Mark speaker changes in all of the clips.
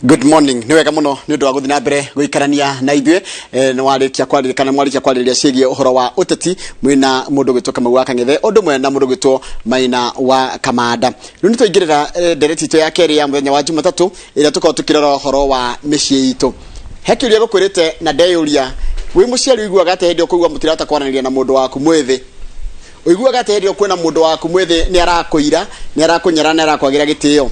Speaker 1: Good morning. Nĩ wega mũno nĩ ũndũ wa gũthiĩ na mbere gũikarania na ithuĩ. Nĩ warĩkia kwarĩria kana mwarĩkia kwarĩrĩria ciĩgiĩ ũhoro wa ũteti mwĩna mũndũ gwĩtwo Kamau wa Kang'ethe, ũndũ ũmwe na mũndũ gwĩtwo Maina wa Kamanda. Rĩu nĩ twaingĩrĩra ndereti itũ ya kerĩ ya mũthenya wa Jumatatũ ĩrĩa tũkoragwo tũkĩrora ũhoro wa mĩciĩ itũ. He kĩũria gũkwĩrĩte na ndeyũria, wĩ mũciari ũiguaga atĩa hĩndĩ ĩyo kũigua mũtirahota kwaranĩria na mũndũ waku mwĩthĩ? Ũiguaga atĩa hĩndĩ ĩyo kwĩna mũndũ waku mwĩthĩ nĩ arakũira, nĩ arakũnyarara, nĩ arakwagĩra gĩtĩo?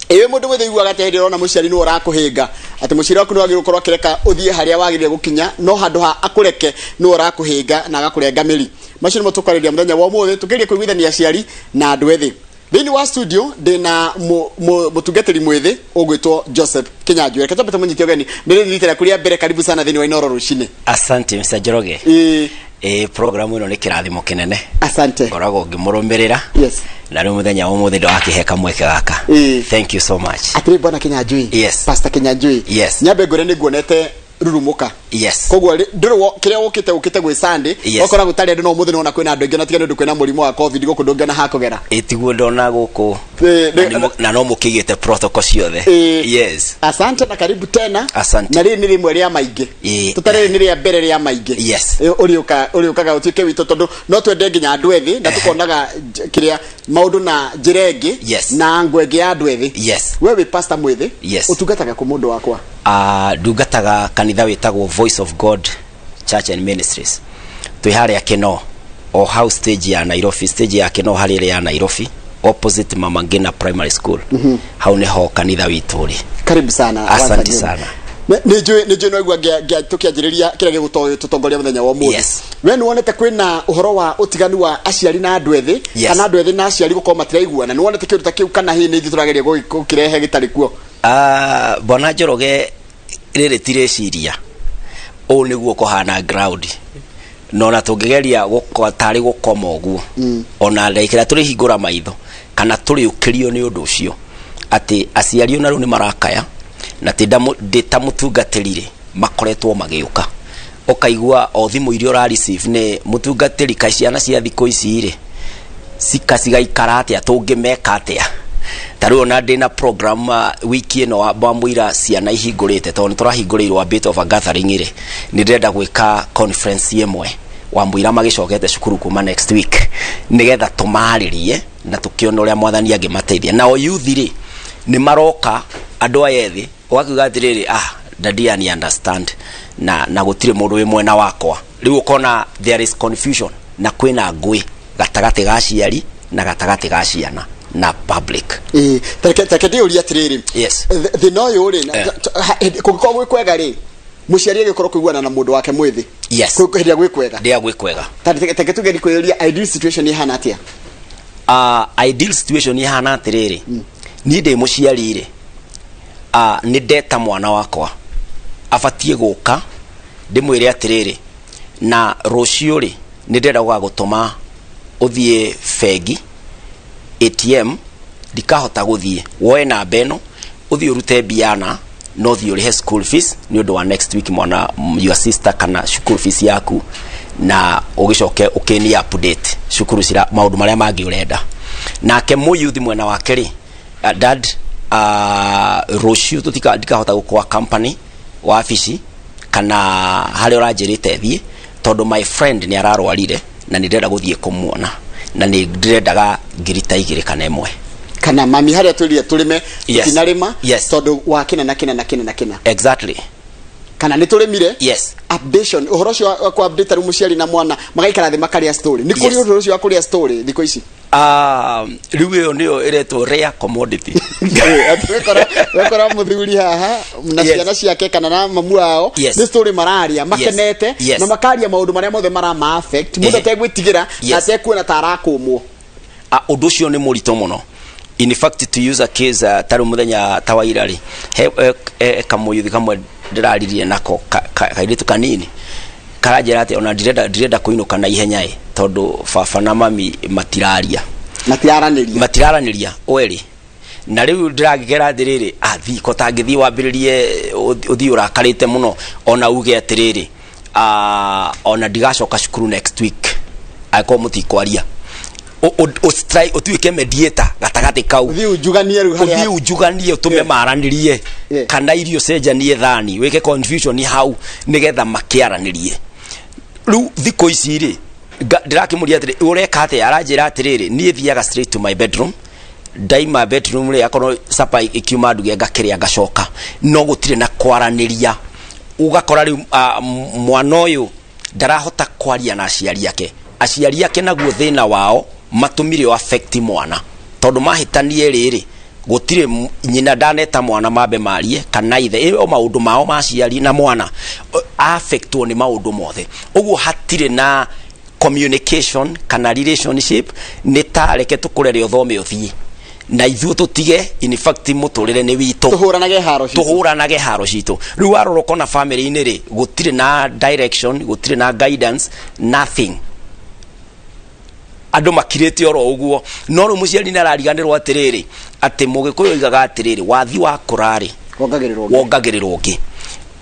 Speaker 1: Ĩĩ mũndũ mwĩthĩ ũiguaga atĩa hĩndĩ ĩrĩa ũrona mũciari nĩwe ũrakũhĩnga, atĩ mũciari waku nĩ wagĩrĩirwo gũkorwo akĩreka ũthiĩ harĩa wagĩrĩire gũkinya, no handũ ha akũreke nĩwe ũrakũhĩnga na agakũrenga mĩri? Macio nĩmo tũkwarĩrĩria mũthenya wa ũmũthĩ tũkĩgeria kũiguithania aciari na andũ ethĩ. Thĩinĩ wa studio ndĩna mũtungatĩri mwĩthĩ ũgwĩtwo Joseph Kinyanjui. Reke twambe tũmũnyite ũgeni. Nĩ rĩrĩ rita rĩaku rĩa mbere, karibu sana thĩinĩ wa Inooro rũcinĩ.
Speaker 2: Asante, Mr. Njoroge.
Speaker 1: Ĩĩ.
Speaker 2: Ĩ programu ĩno nĩ kĩrathimo kĩnene.
Speaker 1: Asante.
Speaker 2: Ngoragwo ngĩmũrũmĩrĩra. Na rĩu mũthenya wa ũmũthĩ ndĩrakĩhe kamweke gaka. Thank you so much.
Speaker 1: Atĩrĩ, bwana Kinyanjui.
Speaker 2: Yes.
Speaker 1: Pastor Kinyanjui.
Speaker 2: Yes.
Speaker 1: Nyambe ngwĩre nĩ nguonete rurumuka. Koguo ndũrĩ kĩrĩa ũkĩte gwĩ Sunday. Ũkora gũtarĩ andũ, no ũmũthĩ nĩwona kwĩna andũ aingĩ, na tiga nĩ ũndũ kwĩna mũrimũ wa COVID gũkũ ndũngĩona hakũgera.
Speaker 2: Ĩ tiguo ndona gũkũ. Na na no mũkĩigĩte protocol ciothe. Yes.
Speaker 1: Asante na karibu tena.
Speaker 2: Asante.
Speaker 1: Na rĩrĩ nĩ rĩmwe rĩa maingĩ. Tũtarĩ nĩ rĩa mbere rĩa maingĩ. Ũrĩũkaga ũtuĩke witũ tondũ no twende nginya andũ ethĩ na tũkonaga kĩrĩa maũndũ na njĩra ĩngĩ na ngo ĩngĩ ya andũ ethĩ. We wĩ pastor mwĩthĩ. Ũtungataga kũ, mũndũ wakwa?
Speaker 2: Ndungataga kanitha wĩtagwo Voice of God Church and Ministries. Twĩ harĩa Kino, o hau stage ya Nairobi, stage ya Kino harĩa ĩrĩ ya Nairobi, opposite Mama Ngina Primary School. Hau nĩho kanitha witũ ũrĩ.
Speaker 1: Karibu sana once
Speaker 2: Asante
Speaker 1: again.
Speaker 2: sana.
Speaker 1: Nĩ njũĩ no igua tũkĩanjĩrĩria kĩrĩa gĩgũtũtongoria mũthenya wa ũmũthĩ. We nĩ wonete kwĩna ũhoro wa ũtiganu wa aciari na andũ ethĩ kana andũ ethĩ na aciari gũkorwo matiraiguana? Nĩ wonete kĩndũ ta kĩu kana hihi nĩ ithuĩ tũrageria gũkĩrehe gĩtarĩ kuo?
Speaker 2: Bwana Njoroge, rĩrĩ ti rĩciria, ũũ nĩguo kũhana ground, na ona tũngĩgeria tarĩ gũkoma ũguo, ona ndagĩka ĩrĩa tũrĩhingũra maitho kana tũrĩũkĩrio nĩ ũndũ ũcio atĩ aciari ona rĩu nĩ marakaya, na ti ndĩ ta mũtungatĩri rĩ, makoretwo magĩũka ũkaigua o thimũ iria ũra receive nĩ mũtungatĩri, kaĩ ciana cia thikũ ici rĩ cigaikara atĩa, tũngĩmeka atĩa? Ta rĩu ona ndĩna program wiki ĩno wa mũira ciana ihingũrĩte, tondũ nĩ tũrahingũrĩirwo a bit of a gathering rĩ, nĩ ndĩrenda gwĩka conference ĩmwe wa mũira magĩcokete cukuru kuma next week, nĩgetha tũmarĩrie na tũkĩone ũrĩa Mwathani angĩmateithia. Nao youth rĩ, nĩ maroka andũ aya ethĩ ũgakiuga atĩrĩrĩ, "Ah, daddy ani understand na gũtirĩ mũndũ wĩ mwena wakwa." Rĩu ũkona there is confusion na kwĩna ngũĩ gatagatĩ ga aciari na gatagatĩ ga ciana na public.
Speaker 1: Ĩĩ, tareke ndĩyũrie atĩrĩrĩ. Thĩna ũyũ rĩ, kũngĩkorwo gwĩ kwega rĩ, mũciari agĩkorwo kũiguana na mũndũ wake mwĩthĩ? Hĩndĩ ĩrĩa gwĩ kwega.
Speaker 2: Rĩrĩa gwĩ kwega.
Speaker 1: Ta reke tũgerie kwĩyũria, ideal situation ĩhana atĩa?
Speaker 2: Ideal situation ihana atĩrĩrĩ, niĩ ndĩ mũciari rĩ, nĩ ndeta mwana wakwa abatiĩ gũka ndĩmwĩre atĩrĩrĩ, na rũciũ rĩ, nĩ ndĩrenda gũgagũtũma ũthiĩ bengi ATM, ndikahota gũthiĩ, woe namba ĩno ũthiĩ ũrute mbia na ũthiĩ ũrĩhe school fees nĩ ũndũ wa next week mwana, your sister, kana school fees yaku, na ũgĩcoke ũkĩni update cukuru cira maũndũ marĩa mangĩ ũrenda. Nake mũyuthi mwena wake rĩ, "Dad, rũciũ tũtika ndikahota gũkwa company wabici kana harĩa ũranjĩrĩte thiĩ, tondũ my friend nĩ ararwarire na nĩ ndĩrenda gũthiĩ kũmuona na nĩ ndĩrendaga ngiri ta 2 kana 1."
Speaker 1: Kana, "Mami, harĩa twĩrire tũrĩme tũtinarĩma tondũ wa kĩna na kĩna na kĩna na kĩna." Kana, "Nĩ tũrĩmire." Updation, ũhoro ũcio wa ku update rĩu mũciari na mwana magaikara thĩ makarĩa story, nĩ kũrĩ ũndũ ũcio wa kũrĩa story thikũ ici?
Speaker 2: Rĩu ĩyo nĩyo ĩretwo rare commodity.
Speaker 1: Wekora mũthuri haha na ciana ciake kana na mamu wao nĩ story mararia makenete na makaria maũndũ marĩa mothe marama affect, mũndũ ategwĩtigĩra na atekuona ta arakũmwo.
Speaker 2: Ũndũ ũcio nĩ mũritũ mũno. In fact, to use a case, tarĩ mũthenya ta wa ira rĩ, he kamũyuthi kamwe ndĩraririe nako, kairĩtu kanini karanjĩra atĩ ona ndirenda kũinũka na ihenya ĩ, tondũ baba na mami matiraria.
Speaker 1: Matiraranĩria.
Speaker 2: Matiraranĩria werĩ. Na rĩu ndĩragĩkera atĩrĩrĩ, athi ko tangĩthiĩ wambĩrĩrie ũthiĩ ũrakarĩte mũno, ona uge atĩrĩrĩ, ona ndigacoka cukuru next week angĩkorwo mũtikwaria. Try ũtuĩke mediator gatagatĩ kau.
Speaker 1: Ũthiĩ unjuganie rĩu harĩa.
Speaker 2: Ũthiĩ unjuganie, ũtũme maranĩrie, kana irio cenjanie thani, wĩke confusion hau nĩgetha makĩaranĩrie. Rĩu thikũ ici rĩ, ndĩrakĩmũria atĩrĩ, ũreka atĩa? Aranjĩra atĩrĩrĩ, niĩ thiaga straight to my bedroom. Ndaima bedroom rĩ, akorwo sapa ikiuma nduge, ngakĩrĩa, ngacoka, no gũtirĩ na kwaranĩria. Ũgakora rĩu mwana ũyũ ndarahota kwaria na aciari ake. Aciari ake naguo thĩna wao matũmire o affect mwana, tondũ mahĩtanie rĩrĩ, gũtirĩ nyina ndaneta mwana mambe marie kana ithe. Ĩyo maũndũ mao ma aciari na mwana affectwo nĩ maũndũ mothe. Ũguo hatirĩ na communication kana relationship. Nĩ ta reke tũkũrere, ũthome, ũthiĩ na ithuĩ tũtige. In fact, mũtũrĩre nĩ witũ.
Speaker 1: Tũhũranage haro citũ.
Speaker 2: Tũhũranage haro citũ. Rĩu warora ũkona family-inĩ rĩ, gũtirĩ na direction, gũtirĩ na guidance, nothing. Andũ makirĩte oro ũguo. No rĩu mũciari nĩ arariganĩrwo atĩrĩrĩ, atĩ Mũgĩkũyũ oigaga atĩrĩrĩ, wathi wa kũrarĩ
Speaker 1: wongagĩrĩrwo ũngĩ.
Speaker 2: Wongagĩrĩrwo ũngĩ.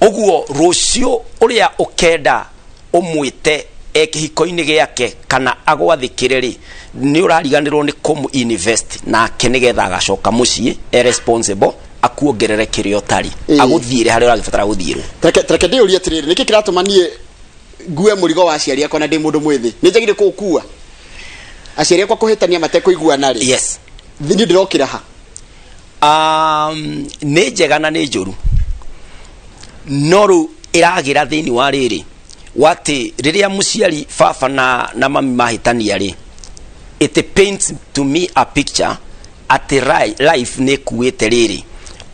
Speaker 2: Ũguo rũciũ ũrĩa ũkenda ũmwĩte e kĩhiko-inĩ gĩake kana agwathĩkĩre rĩ, nĩ ũrariganĩrwo nĩ kũmũ invest nake, nĩgetha agacoka mũciĩ e responsible, akuongerere kĩrĩa ũtarĩ, agũthiĩre harĩa ũragĩbatara gũthiĩrwo.
Speaker 1: Tareke ndĩyũrie atĩrĩrĩ, nĩkĩ kĩratũma niĩ ngue mũrigo wa aciari akwa na ndĩ mũndũ mwĩthĩ? Nĩ njagire kũũkua aciari akwa kũhĩtania matekũiguana rĩ?
Speaker 2: Yes.
Speaker 1: Niĩ ndĩrokĩra ha?
Speaker 2: Nĩ njega na nĩ njũru, no rĩu ĩragĩra thĩinĩ wa rĩrĩ watĩ rĩrĩa mũciari baba na mami mahĩtania rĩ, it paints to me a picture atĩ life nĩ ĩkuĩte rĩrĩ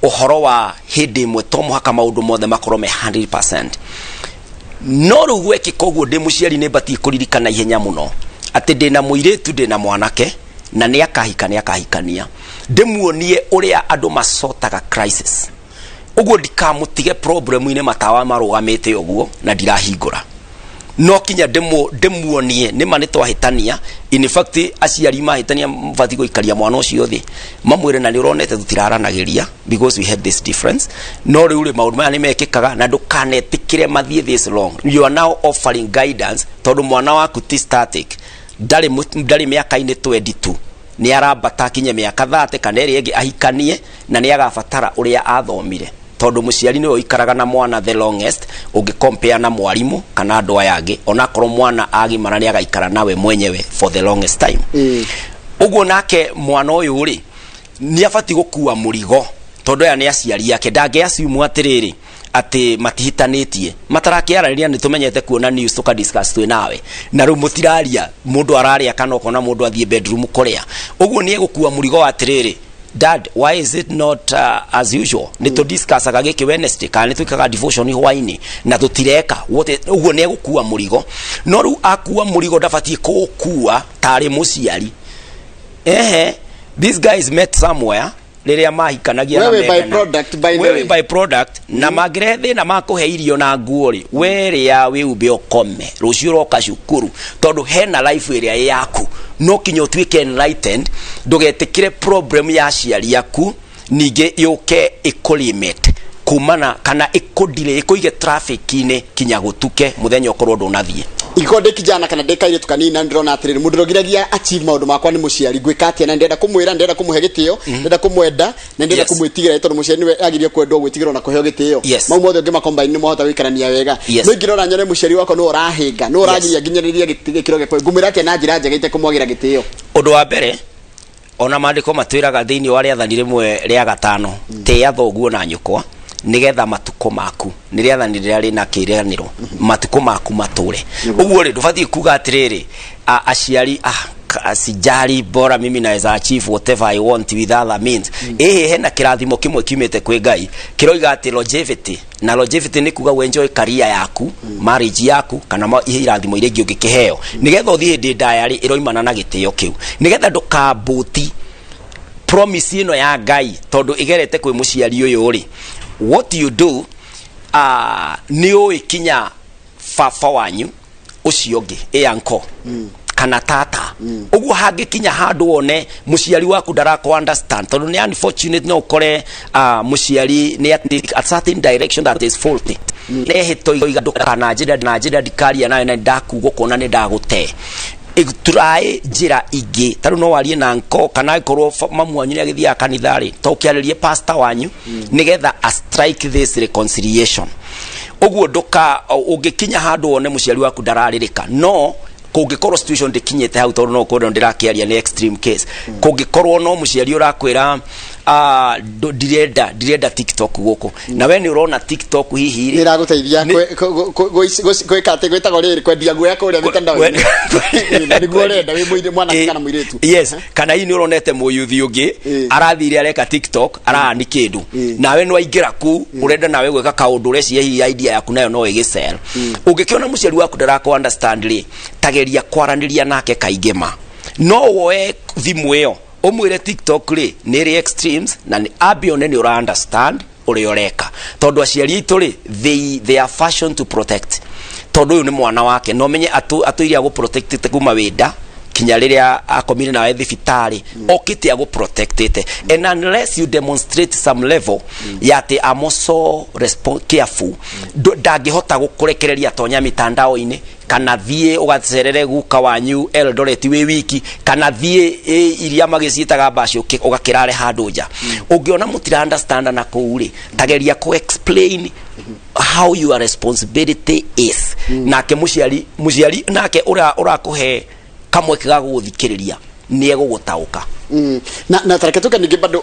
Speaker 2: ũhoro wa hĩndĩ ĩmwe to mũhaka maũndũ mothe makorwo me 100%. No rĩu gwekĩka ũguo, ndĩ mũciari nĩ batiĩ kũririkana ihenya mũno atĩ ndĩna mũirĩtu, ndĩna mwanake, na nĩ akahika, nĩ akahikania. Ndĩmuonie ũrĩa andũ macotaga crisis. Ũguo ndikamũtige problem-inĩ, matawa marũgamĩte ũguo na ndirahingũra. No kinya ndĩmuonie nĩma nĩ twahĩtania. In fact, aciari mahĩtania mabatiĩ gũikaria mwana ũcio thĩ, mamwĩre, na nĩ ũronete tũtiraranagĩria because we had this difference, no rĩu rĩ, maũndũ maya nĩ mekĩkaga na ndũkanetĩkĩre mathiĩ this long. You are now offering guidance, tondũ mwana waku ti static. Ndarĩ mĩaka-inĩ 22, nĩ arambata akinye mĩaka 30 kana ĩrĩa ĩngĩ, ahikanie, na nĩ agabatara ũrĩa athomire, tondũ mũciari nĩwe ũikaraga na mwana the longest ũngĩ compare na mwarimũ kana andũ aya angĩ. Onakorwo mwana agimara, nĩ agaikara nawe mwenyewe for the longest time. Ũguo nake mwana ũyũ rĩ, nĩ abatiĩ gũkua mũrigo, tondũ aya nĩ aciari ake. Ndangĩ assume atĩrĩrĩ, atĩ matihitanĩtie, matarakĩaranĩria. Nĩ tũmenyete kuona news, tũka discuss twĩ nawe, na rĩu mũtiraria, mũndũ ararĩa kana ũkona mũndũ athiĩ bedroom kũrĩa. Ũguo nĩ egũkua mũrigo wa atĩrĩrĩ, "Dad, why is it not as usual? Nĩ tũ discussaga gĩkĩ Wednesday, kana nĩ twĩkaga devotion hwainĩ na tũtireka Ũguo nĩ egũkua mũrigo. No rĩu akua mũrigo, ndabatiĩ kũũkua tarĩ mũciari. Ehe, these guys met somewhere rĩrĩa mahikanagia na
Speaker 1: Wewe by
Speaker 2: mendana.
Speaker 1: product, by the
Speaker 2: Wewe
Speaker 1: way.
Speaker 2: by product. Na mangĩrehe thĩna makũhe irio na nguo rĩ, werĩa wĩumbe, ũkome, rũciũ ũroka cukuru, tondũ hena life ĩrĩa ĩ yaku. No kinya ũtuĩke enlightened, ndũgetĩkĩre problem ya aciari aku ningĩ yũke ĩkũlimit kumana kana ĩkũdile, ĩkũige traffic-inĩ kinya gũtuke mũthenya ũkorwo ndũnathiĩ.
Speaker 1: Ingĩkorwo ndĩ kijana kana ndĩ kairĩtu kanini na ndĩrona atĩrĩrĩ, mũndũ ũrĩa achieve maũndũ makwa nĩ mũciari, ngwĩka atĩa? Na ndĩrenda kũmwĩra, ndĩrenda kũmũhe gĩtĩo, ndĩrenda kũmwenda na ndĩrenda kũmwĩtigĩra, tondũ mũciari nĩwe agĩrĩire kwendwo, gwĩtigĩrwo na kũheo gĩtĩo. Mau mothe ũngĩma combine nĩ mwahota gũikarania wega. No ingĩrora nyone mũciari wakwa nĩwe ũrahĩnga, nĩwe ũragiria nginyĩrĩrie gĩkĩro gĩakwa, ngũmwĩra atĩa na njĩra njega itekũmwagĩra gĩtĩo?
Speaker 2: Ũndũ wa mbere, ona maandĩko matwĩraga thĩinĩ wa rĩathani rĩmwe rĩa gatano, tĩĩa thoguo na nyũkwa nĩgetha matukũ maku, nĩ rĩathani rĩrĩa rĩna kĩĩranĩro, matukũ maku matũre. Ũguo rĩ, ndũbatiĩ kuga atĩrĩrĩ, aciari sijali, bora mimi naweza achieve whatever I want with other means. Ĩhĩ, hena kĩrathimo kĩmwe kiumĩte kwĩ Ngai kĩroiga atĩ longevity, na longevity nĩ kuga enjoy career yaku, marriage yaku, kana irathimo iria ingĩ ũngĩkĩheo nĩgetha ũthiĩ hĩndĩ ndaya rĩ, ĩroimana na gĩtĩo kĩu, nĩgetha ndũkambũti promise ĩno ya Ngai, tondũ ĩgerete kwĩ mũciari ũyũ rĩ. What you do, nĩ ũĩ kinya baba wanyu ũcio ũngĩ, ĩ uncle kana tata. Ũguo hangĩkinya handũ wone mũciari waku ndarakũ understand, tondũ nĩ unfortunate, no ũkore mũciari nĩ a certain direction that is faulty, nehĩto iga ndũkananjĩra na njĩra ndikaria nawe na ndakugwo kuona nĩ ndagũte. Try njĩra ingĩ. Ta rĩu no warie na nko, kana angĩkorwo mamu wanyu nĩ agĩthiaga kanitha rĩ, to ũkĩarĩrie pastor wanyu nĩgetha a strike this reconciliation. Ũguo ndũka ũngĩkinya handũ wone mũciari waku ndararĩrĩka, no kũngĩkorwo situation ndĩkinyĩte hau, tondũ no ũkorwo ndĩrakĩaria nĩ extreme case, kũngĩkorwo no mũciari ũrakwĩra, "Ah, ndirenda TikTok gũkũ," na we nĩ ũrona TikTok hihi rĩ
Speaker 1: nä ĩragũteithia gwĩka atĩ gwĩtagwo rĩrĩ kwendia guoya kũrĩa mĩtandao-inĩ, na nĩguo ũrenda wĩ mwanake kana mũirĩtu.
Speaker 2: Yes, kana hihi nĩ ũronete mũyuthi ũngĩ arathire areka TikTok, arani kĩndũ, nawe nĩ waingĩra kuu, ũrenda nawe gwĩka kaũndũ, ũreciria hihi idea yaku nayo no ĩgĩsell. Ũngĩkĩona mũciari waku ndarakũ understand rĩ, tageria kwaranĩria nake kaingĩ. Ma no woe thimũ ĩyo ũmwĩre TikTok rĩ nĩ ĩrĩ extremes, na nĩ ambe one nĩ ũra understand ũrĩa ũreka, tondũ aciari aitũ rĩ, they are fashion to protect, tondũ ũyũ nĩ mwana wake, na ũmenye atũire agũprotectĩte kuma wĩnda kinya rĩrĩa akomire nawe thibitarĩ, okĩte agũprotectĩte, and unless you demonstrate some level ya atĩ I'm also careful, ndangĩhota gũkũrekereria tonya mitandao-inĩ, kana thiĩ ũgacerere guka wanyu Eldoret wĩ wiki, kana thiĩ iria magĩciĩtaga mbaci ũgakĩrare handũ nja. Ũngĩona mũtira understand na kũu rĩ, tageria kũ explain how your responsibility is. Nake mũciari nake ũrĩa ũrakũhe kamweke ga gũgũthikĩrĩria nĩ egũgũtaũka.
Speaker 1: Na tareke tuke ningĩ bado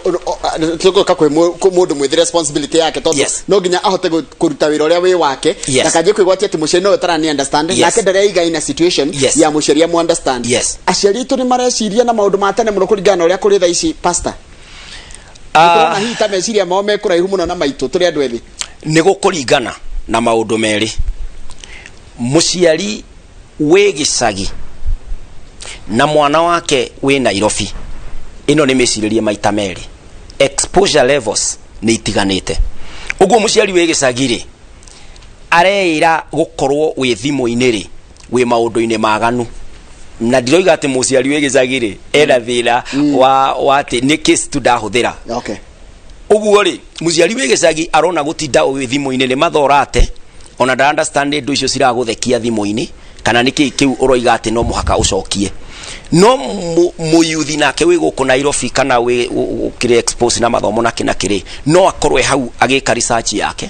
Speaker 1: tũgũka kwĩ mũndũ mwĩthĩ, responsibility yake, tondũ no nginya ahote kũruta wĩra ũrĩa wĩ wake, ndakanjie kwĩgwatia atĩ mũciari nowe ũtarani understand, nake ndareiga in a situation ya mũciari amu understand. Aciari aitũ nĩ mareciria na maũndũ ma tene mũno kũringana na ũrĩa kũrĩ thaa ici, pastor. Nĩtũrona hihi ta meciria mao me kũraihu mũno na maitũ tũrĩ andũ ethĩ?
Speaker 2: Nĩ gũkũringana na maũndũ merĩ. Mũciari wĩ gĩcagi na mwana wake wĩ Nairobi, ĩno nĩ mĩcirĩrie maita merĩ. Exposure levels nĩ itiganĩte. Ũguo mũciari wĩ gĩcagi rĩ, areĩra gũkorwo wĩ thimũ-inĩ rĩ, wĩ maũndũ-inĩ maganu, na ndiroiga atĩ mũciari wĩ gĩcagi rĩ ena thĩna wa atĩ nĩ case tu ndahũthĩra. Ũguo rĩ, mũciari wĩ gĩcagi arona gũtinda wĩ thimũ-inĩ nĩ mathorate, ona ndara understand nĩ indo icio ciragũthekia thimũ-inĩ, kana nĩ kĩĩ kĩu ũroiga atĩ no mũhaka ũcokie. No mũyuthi nake wĩ gũkũ Nairobi kana wĩ ũkĩrĩ expose na mathomo na kĩ na kĩrĩ, no akorwo e hau agĩka research yake,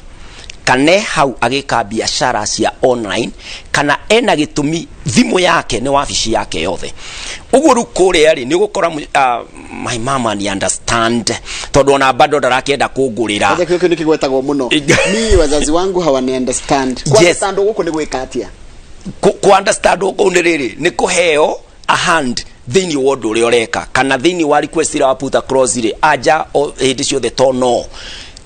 Speaker 2: kana e hau agĩka biashara cia online, kana ena gĩtũmi thimũ yake nĩ wabici yake yothe. Ũguo rĩu kũrĩa rĩ, nĩ ũgũkora my mama ni understand, tondũ ona bado ndarakĩenda kũngũrĩra.
Speaker 1: Kwanza kĩo nĩ kĩgwetagwo mũno, mi wazazi wangu hawani understand. Ku understand gũkũ nĩ gwĩka atĩa?
Speaker 2: Ku understand kũu nĩ rĩrĩ, nĩ kũheo a hand thĩinĩ wa ũndũ ũrĩa ũreka, kana thĩinĩ wa request ĩrĩa wa put across rĩ, anja o hĩndĩ ciothe to no,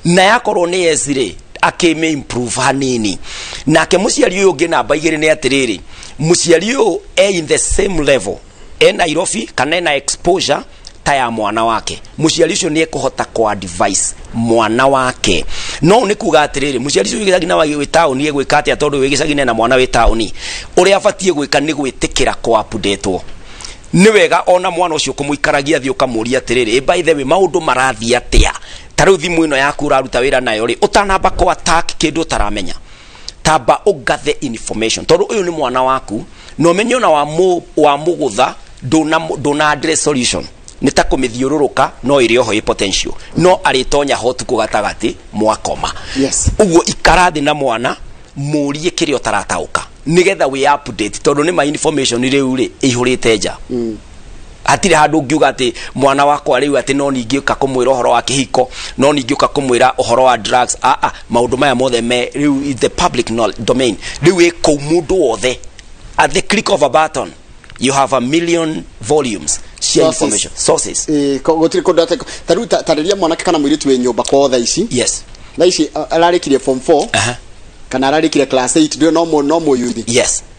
Speaker 2: na yakorwo nĩ yes rĩ, akĩmĩ improve hanini. Nake mũciari ũyũ ũngĩ, namba igĩrĩ, nĩ atĩrĩrĩ, mũciari ũyũ e in the same level e Nairobi kana ena exposure ta ya mwana wake, mũciari ũcio nĩ ekũhota kũ advise mwana wake. No nĩ kuga atĩrĩrĩ, mũciari ũcio wĩ gĩcagi na wĩ taũni egwĩka atĩa? Tondũ wĩ gĩcagi na mwana wĩ taũni, ũrĩa abatiĩ gwĩka nĩ gwĩtĩkĩra kũ updatewo. Nĩ wega ona mwana ũcio kũmũikaragia thĩ, ũkamũria atĩrĩrĩ, "Eh, by the way, maũndũ marathiĩ atĩa? Ta rĩu thimũ ĩno yaku ũraruta wĩra nayo rĩ?" Ũtanamba kũ attack kĩndũ ũtaramenya, tamba ũgathe information, tondũ ũyũ nĩ mwana waku, na ũmenye ona wa mũgũtha ndũna address solution, nĩ ta kũmĩthiũrũrũka, no ĩrĩ oho ĩ potential, no arĩtonya ho tukũ gatagatĩ mwakoma. Ũguo ikara thĩ na mwana, mũrie kĩrĩa ũtarataũka, nĩgetha wĩ update, tondũ nĩ ma information rĩu rĩ ĩihũrĩte nja. Hatirĩ handũ ũngiuga atĩ mwana wakwa rĩu atĩ no ningĩũka kũmwĩra ũhoro wa kĩhiko, no ningĩũka kũmwĩra ũhoro wa drugs. Aa, maũndũ maya mothe me rĩu in the public domain. Rĩu ĩ kũu mũndũ wothe, at the click of a button you have a million volumes cia
Speaker 1: Sources.
Speaker 2: information sources.
Speaker 1: Gũtirĩ kũndũ atĩ ta rĩu tarĩria mwanake kana mũirĩtu wĩ nyũmba kwao thaa ici, thaa ici ararĩkirie form 4 kana ararĩkirie class 8, ndio no mũyuthi,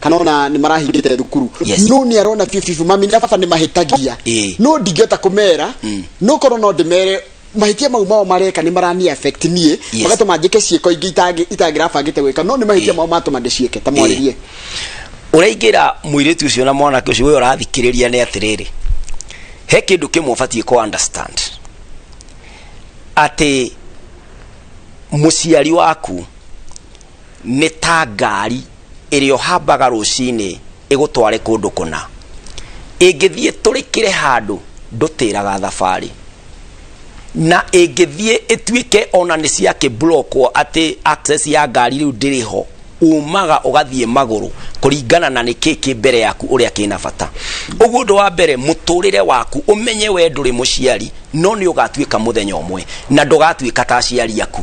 Speaker 1: kana ona nĩ marahingĩte thukuru, no nĩ arona biũ biũ mami na baba nĩ mahĩtagia, no ndingĩhota kũmera, no korwo no ndĩmere mahĩtia mau mao mareka nĩ marani affect niĩ, magatũma njĩke ciĩko ingĩ itangĩrabangĩte gwĩka, no nĩ mahĩtia mao matũma ndĩciĩke. Ta mwarĩrie.
Speaker 2: Ũrĩa ingĩra mũirĩtu ũcio na mwanake ũcio ũyũ ũrathikĩrĩria nĩ atĩrĩrĩ, he kĩndũ kĩmwe ũbatiĩ kũ understand, atĩ mũciari waku nĩ ta ngari ĩrĩa ũhambaga rũcinĩ ĩgũtware kũndũ kũna. Ĩngĩthiĩ tũrĩkĩre handũ, ndũtĩraga thabarĩ. Na ĩngĩthiĩ ĩtuĩke ona nĩ ciakĩblokwo atĩ access ya ngari rĩu ndĩrĩ ho, umaga ũgathiĩ magũrũ kũringana na nĩkĩ kĩ mbere yaku ũrĩa kĩna bata. Ũguo ũndũ wa mbere, mũtũrĩre waku ũmenye we ndũrĩ mũciari, no nĩ ũgatuĩka mũthenya ũmwe, na ndũgatuĩka ta aciari aku.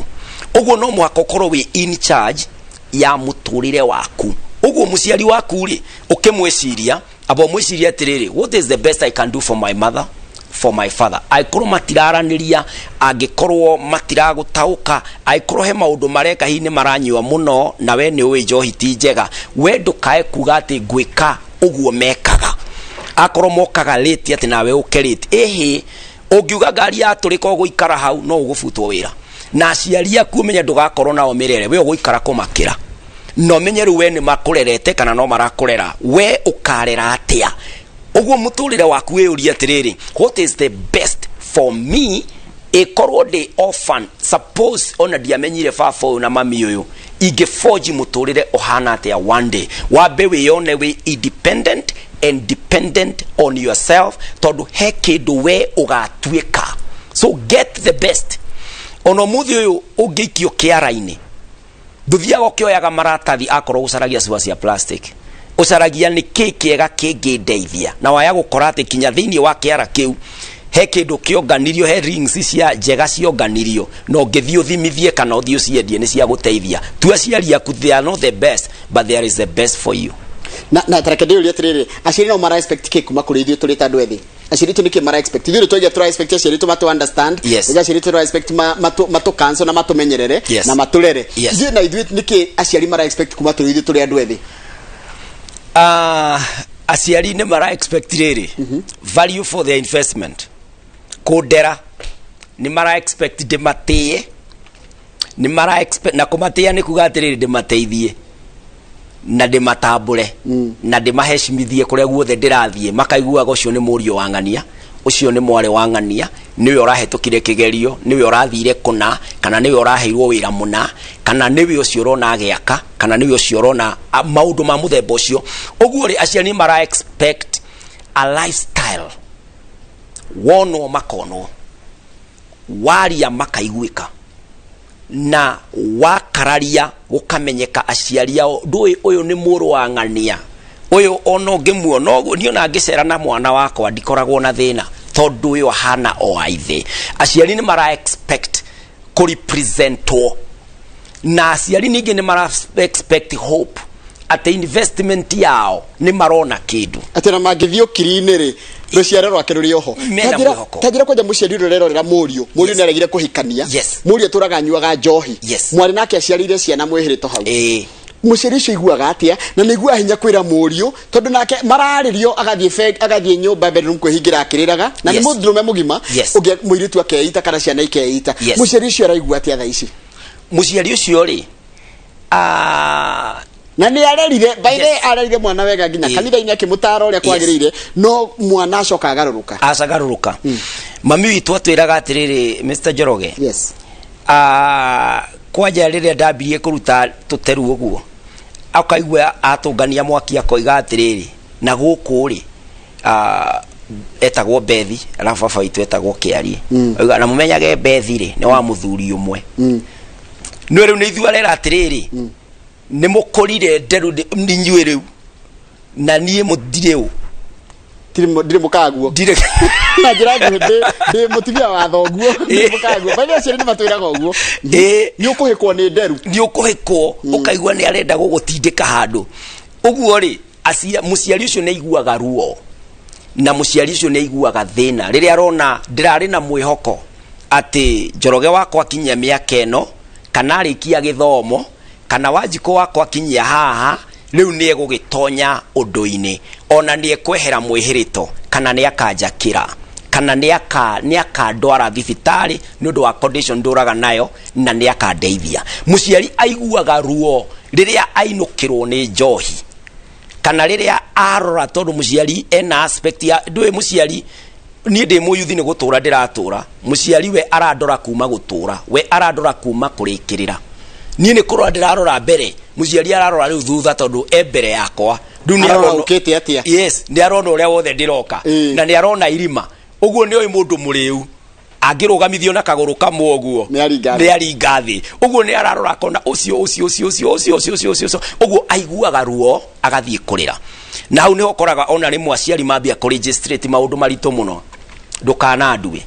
Speaker 2: Ũguo no mũhaka ũkorwo wĩ in charge ya mũtũrĩre waku. Ũguo mũciari waku rĩ, ũkĩmwĩciria, amba ũmwĩcirie atĩrĩrĩ, what is the best I can do for my mother, for my father? Angĩkorwo matiraranĩria, angĩkorwo matiragũtaũka, angĩkorwo he maũndũ mareka hihi nĩ maranyua mũno na we nĩ ũĩ njohi ti njega, we ndũkae kuga atĩ ngwĩka ũguo mekaga. Akorwo mokaga late atĩ nawe ũke late, ĩhĩ, ũngiuga ngari yatũrĩka ũgũikara hau, no ũgũbutwo wĩra. Na aciari aku ũmenye ndũgakorwo nao mĩrere, we ũgũikara kũmakĩra. Na ũmenye rĩu we nĩ makũrerete kana no marakũrera, we ũkarera atĩa? Ũguo mũtũrĩre waku wĩyũrie atĩrĩrĩ, what is the best for me? Ĩkorwo ndĩ orphan, suppose ona ndiamenyire baba ũyũ na mami ũyũ, ingĩboji mũtũrĩre ũhana atĩa one day? Wambe wĩyone wĩ independent and dependent on yourself, tondũ he kĩndũ we ũgatuĩka. So get the best. Ona ũmũthĩ ũyũ ũngĩikio kĩara-inĩ, ndũthiaga ũkĩoyaga maratathi akorwo ũcaragia cuba cia plastic, ũcaragia nĩ kĩ kĩega kĩngĩndeithia. Na waya gũkora atĩ kinya thĩinĩ wa kĩara kĩu he kĩndũ kĩonganirio, he rings cia njega cionganirio, na ũngĩthiĩ ũthimithie kana ũthiĩ ũciendie nĩ cia gũteithia. Tu aciari aku, they are not the best, but there is the best for you.
Speaker 1: Na tareke ndĩyũrie atĩrĩrĩ, aciari no mara expect kĩ kuma kũrĩ ithuĩ tũrĩ ta andũ ethĩ? Aciari aitũ nĩkĩ mara expect? Ithuĩ twaigua tũra expect aciari aitũ matu understand. Ithuĩ aciari aitũ tũra expect matu cancel na matũmenyerere na matũrere. Ithuĩ na ithuĩ nĩkĩ aciari mara expect kuma tũrĩ ithuĩ tũrĩ andũ ethĩ?
Speaker 2: Aciari nĩ mara expect rĩrĩ, value for their investment. Kũndera nĩ mara expect ndĩmatĩe, nĩ mara expect, na kũmatĩĩa nĩ kuga atĩrĩrĩ, ndĩmateithie na ndĩmatambũre na ndĩmahecimithie kũrĩa guothe ndĩrathiĩ, makaiguaga ũcio nĩ mũriũ wa ng'ania, ũcio nĩ mwarĩ wa ng'ania, nĩwe ũrahĩtũkire kĩgerio, nĩwe ũrathire kũna, kana nĩwe ũraheirwo wĩra mũna, kana nĩwe ũcio ũrona agĩaka, kana nĩwe ũcio ũrona maũndũ ma mũthemba ũcio. Ũguo rĩ, aciari mara expect a lifestyle, wonwo makonwo, waria makaiguĩka, na wakararia gũkamenyeka aciari ao ndũĩ ũyũ nĩ mũrũ wa ng'ania ũyũ. Ona ũngĩmuona ũguo, niĩ ona ngĩcera na mwana wakwa ndikoragwo na thĩna, tondũ ũyũ ahana o aithe. Aciari nĩ mara expect kũrepresentwo, na aciari ningĩ nĩ mara expect hope atĩ investment yao nĩ marona kĩndũ.
Speaker 1: Atĩ na mangĩthiĩ ũkiri-inĩ rĩ, rũciaro rwake rũrĩ oho.
Speaker 2: Mena mwĩhoko.
Speaker 1: Ta njĩra kwanja, mũciari ũrĩa ũrerorera mũriũ nĩ aregire kũhikania, mũriũ atũraga anyuaga njohi, mwarĩ nake aciarĩire ciana mwĩhĩrĩto hau, mũciari ũcio iguaga atĩa? Na nĩ iguaga hinya kwĩra mũriũ, tondũ nake mararĩrio agathiĩ agathiĩ nyũmba bedroom kwĩhingĩra akĩrĩraga, na nĩ mũndũrũme mũgima. Ũngĩ mũirĩtu akeita kana ciana ikeita, mũciari ũcio araigua atĩa thaa ici?
Speaker 2: Mũciari ũcio rĩ,
Speaker 1: Na nĩ arerire, by the way, arerire mwana wega nginya kanitha-inĩ akĩmũtara ũrĩa kwagĩrĩire, no mwana acoka agarũrũka.
Speaker 2: Acagarũrũka. Mami witũ atwĩraga atĩrĩrĩ, Mr Njoroge, kwanja rĩrĩa ndambirie kũruta tũteru ũguo, akaigua atũngania mwaki akoiga atĩrĩrĩ, na gũkũ rĩ, etagwo Bethi, arabu baba witũ etagwo Kĩarie. Oiga na mũmenyage Bethi rĩ nĩ wa mũthuri ũmwe. No rĩu nĩ ithuĩ arera atĩrĩrĩ, nĩ mũkũrire nderu nĩ inyuĩ rĩu, na niĩ mũndirĩ ũ.
Speaker 1: Ndirĩ mũkaguo.
Speaker 2: Ndirĩ.
Speaker 1: Na njĩra nguhĩ, ndĩ mũtumia wa thoguo, ndirĩ mũkaguo. By the way, aciari nĩ matwĩraga ũguo. Nĩ ũkũhĩkwo nĩ nderu.
Speaker 2: Nĩ ũkũhĩkwo, ũkaigua nĩ arenda gũgũtindĩka handũ ũguo rĩ. Mũciari ũcio nĩ aiguaga ruo, na mũciari ũcio nĩ aiguaga thĩna rĩrĩa arona ndĩrarĩ na mwĩhoko atĩ Njoroge wakwa akinyia mĩaka ĩno, kana arĩkia gĩthomo, kana Wanjikũ wakwa akinyia haha rĩu nĩ egũgĩtonya ũndũ-inĩ, ona nĩ ekwehera mwĩhĩrĩto, kana nĩ akanjakĩra, kana nĩ akandwara thibitarĩ nĩ ũndũ wa condition ndũraga nayo, na nĩ akandeithia. Mũciari aiguaga ruo rĩrĩa ainũkĩrwo nĩ njohi, kana rĩrĩa arora, tondũ mũciari ena aspect ya ndũĩ mũciari, niĩ ndĩ mũyuthi nĩ gũtũra ndĩratũra, mũciari we arandora kuma gũtũra, we arandora kuma kũrĩkĩrĩra. Niĩ nĩ kũrora ndĩrarora mbere, mũciari ararora rĩu thutha tondũ e mbere yakwa. Rĩu nĩ
Speaker 1: Arora
Speaker 2: arona-
Speaker 1: ũkĩte atĩa?
Speaker 2: Yes, nĩ arona ũrĩa wothe ndĩroka. Na nĩ arona irima. Ũguo nĩ oĩ mũndũ mũrĩu angĩrũgamithio na kagũrũ kamwe ũguo
Speaker 1: Nĩ aringa thĩ.
Speaker 2: nĩ aringa thĩ. Ũguo nĩ ararora akona ũcio ũcio ũcio ũcio ũcio ũcio ũcio ũcio ũcio. Ũguo aiguaga ruo agathiĩ kũrĩra. Na hau nĩho ũkoraga ona rĩmwe aciari mambia kũregistrate maũndũ maritũ mũno. Ndũkanandue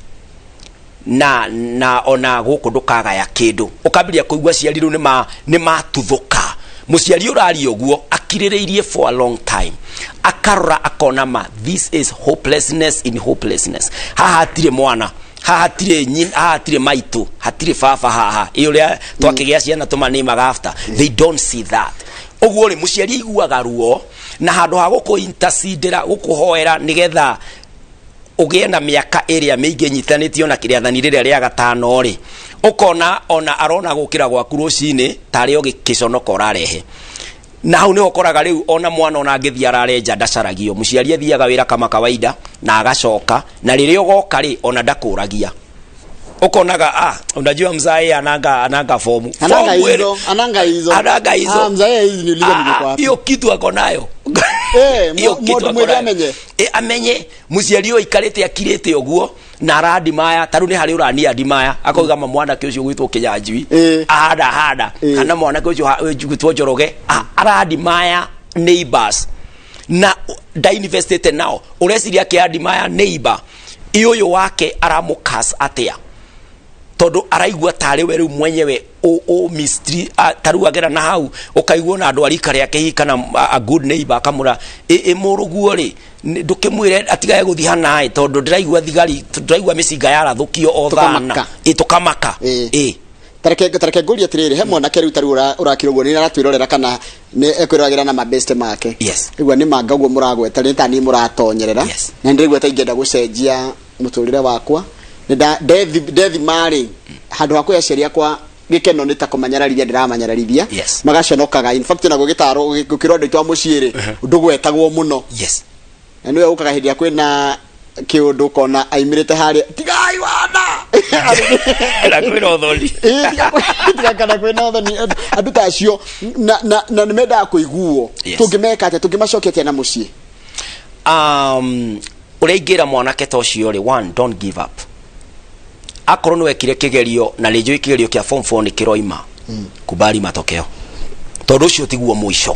Speaker 2: na ona gũkũ ndũkagaya kĩndũ. Ũkambĩrĩria kũigua aciari rĩu nĩma nĩmatuthũka. Mũciari ũraria ũguo akirĩrĩirie for a long time, akarora akona ma this is hopelessness in hopelessness. Haha hatirĩ mwana, haha hatirĩ nyina, haha hatirĩ maitũ, hatirĩ baba haha. Ĩ ũrĩa twakĩgĩa ciana tũmanĩmaga after, they don't see that. Ũguo rĩ, mũciari aiguaga ruo na handũ ha gũkũ intercedera, gũkũhoera nĩgetha ũgĩe na mĩaka ĩrĩa mĩingĩ ĩnyitanĩtio na rĩathani rĩrĩa rĩa gatano rĩ, ũkona ona arona gũkĩra gwaku rũcinĩ tarĩ o gĩconoko ũrarehe. Na hau nĩho ũkoraga rĩu ona mwana ona angĩthiĩ arare nja ndacaragio. Mũciari athiaga wĩra kama kawaida na agacoka, na rĩrĩa ũgoka rĩ, ona ndakũragia. Ukonaga unajua mzae ananga fomu.
Speaker 1: Ananga
Speaker 2: Fomu
Speaker 1: hizo, ananga hizo.
Speaker 2: Ananga hizo.
Speaker 1: Ah, mzae hizi niuliza niko wapi.
Speaker 2: Hiyo kitu ako nayo. Hiyo kitu
Speaker 1: Mũndũ
Speaker 2: ako
Speaker 1: mwĩthĩ
Speaker 2: nayo.
Speaker 1: amenye.
Speaker 2: Amenye mũciari ũyũ aikarĩte akirĩte ũguo na arandimaya. Ta rĩu nĩ harĩ ũrania ndimaya akauga ma mwanake ũcio gwĩtwo Kĩnyanjui ahanda handa kana mwanake ũcio gwĩtwo Njoroge arandimaya neighbors na ndainvestĩte nao. Ũreciria akĩandimaya neighbor ĩ ũyũ wake aramũkas atĩa? Tondũ araigua tarĩ we rĩu mwenyewe o mystery ta rĩu agera na hau ũkaigua na andũ a rika rĩake hihi kana a good neighbor akamũra ĩ mũrũguo rĩ, ndũkĩmwĩre atigage gũthiĩ hanaĩ tondũ ndĩraigua thigari, ndĩraigua mĩcinga yarathũkio o thana.
Speaker 1: Tũkamaka.
Speaker 2: Ĩ tũkamaka. Ĩ.
Speaker 1: Tareke ngũrie atĩrĩrĩ, he mwanake rĩu tarĩu ũrakira ũguo nĩ aratwĩrorera kana nĩ ekwĩroragĩra na mabeste make. Igua nĩ manga ũguo mũragweta nĩ ta niĩ mũratonyerera. Na nĩ ndĩraigua ta ingĩenda gũcenjia mũtũrĩre wakwa. Nĩ ndethima rĩ, handũ ha kũhe aciari akwa gĩkeno nĩ ta kũmanyararithia ndĩramanyararithia. Magaconokaga. In fact, ona gũgĩtarwo gũkĩrwo andũ aitũ a mũciĩ rĩ, ndũgwetagwo mũno. Na nĩwe ũkaga hĩndĩ ĩrĩa kwĩna kĩũndũ ũkona aimĩrĩte harĩa tigai wana.
Speaker 2: Na kwĩna ũthoni.
Speaker 1: Ĩĩ, tiga kana kwĩna ũthoni. Andũ ta acio na nĩ mendaga kũiguo. Tũngĩmeka atĩa? Tũngĩmacokia atĩa na mũciĩ?
Speaker 2: Ũrĩa ingĩra mwanake ta ũcio rĩ, one, don't give up. Akorwo nĩ wekire kĩgerio na nĩ njũĩ kĩgerio kĩa form 4 nĩ kĩroima, kubali matokeo, tondũ ũcio tiguo mũico.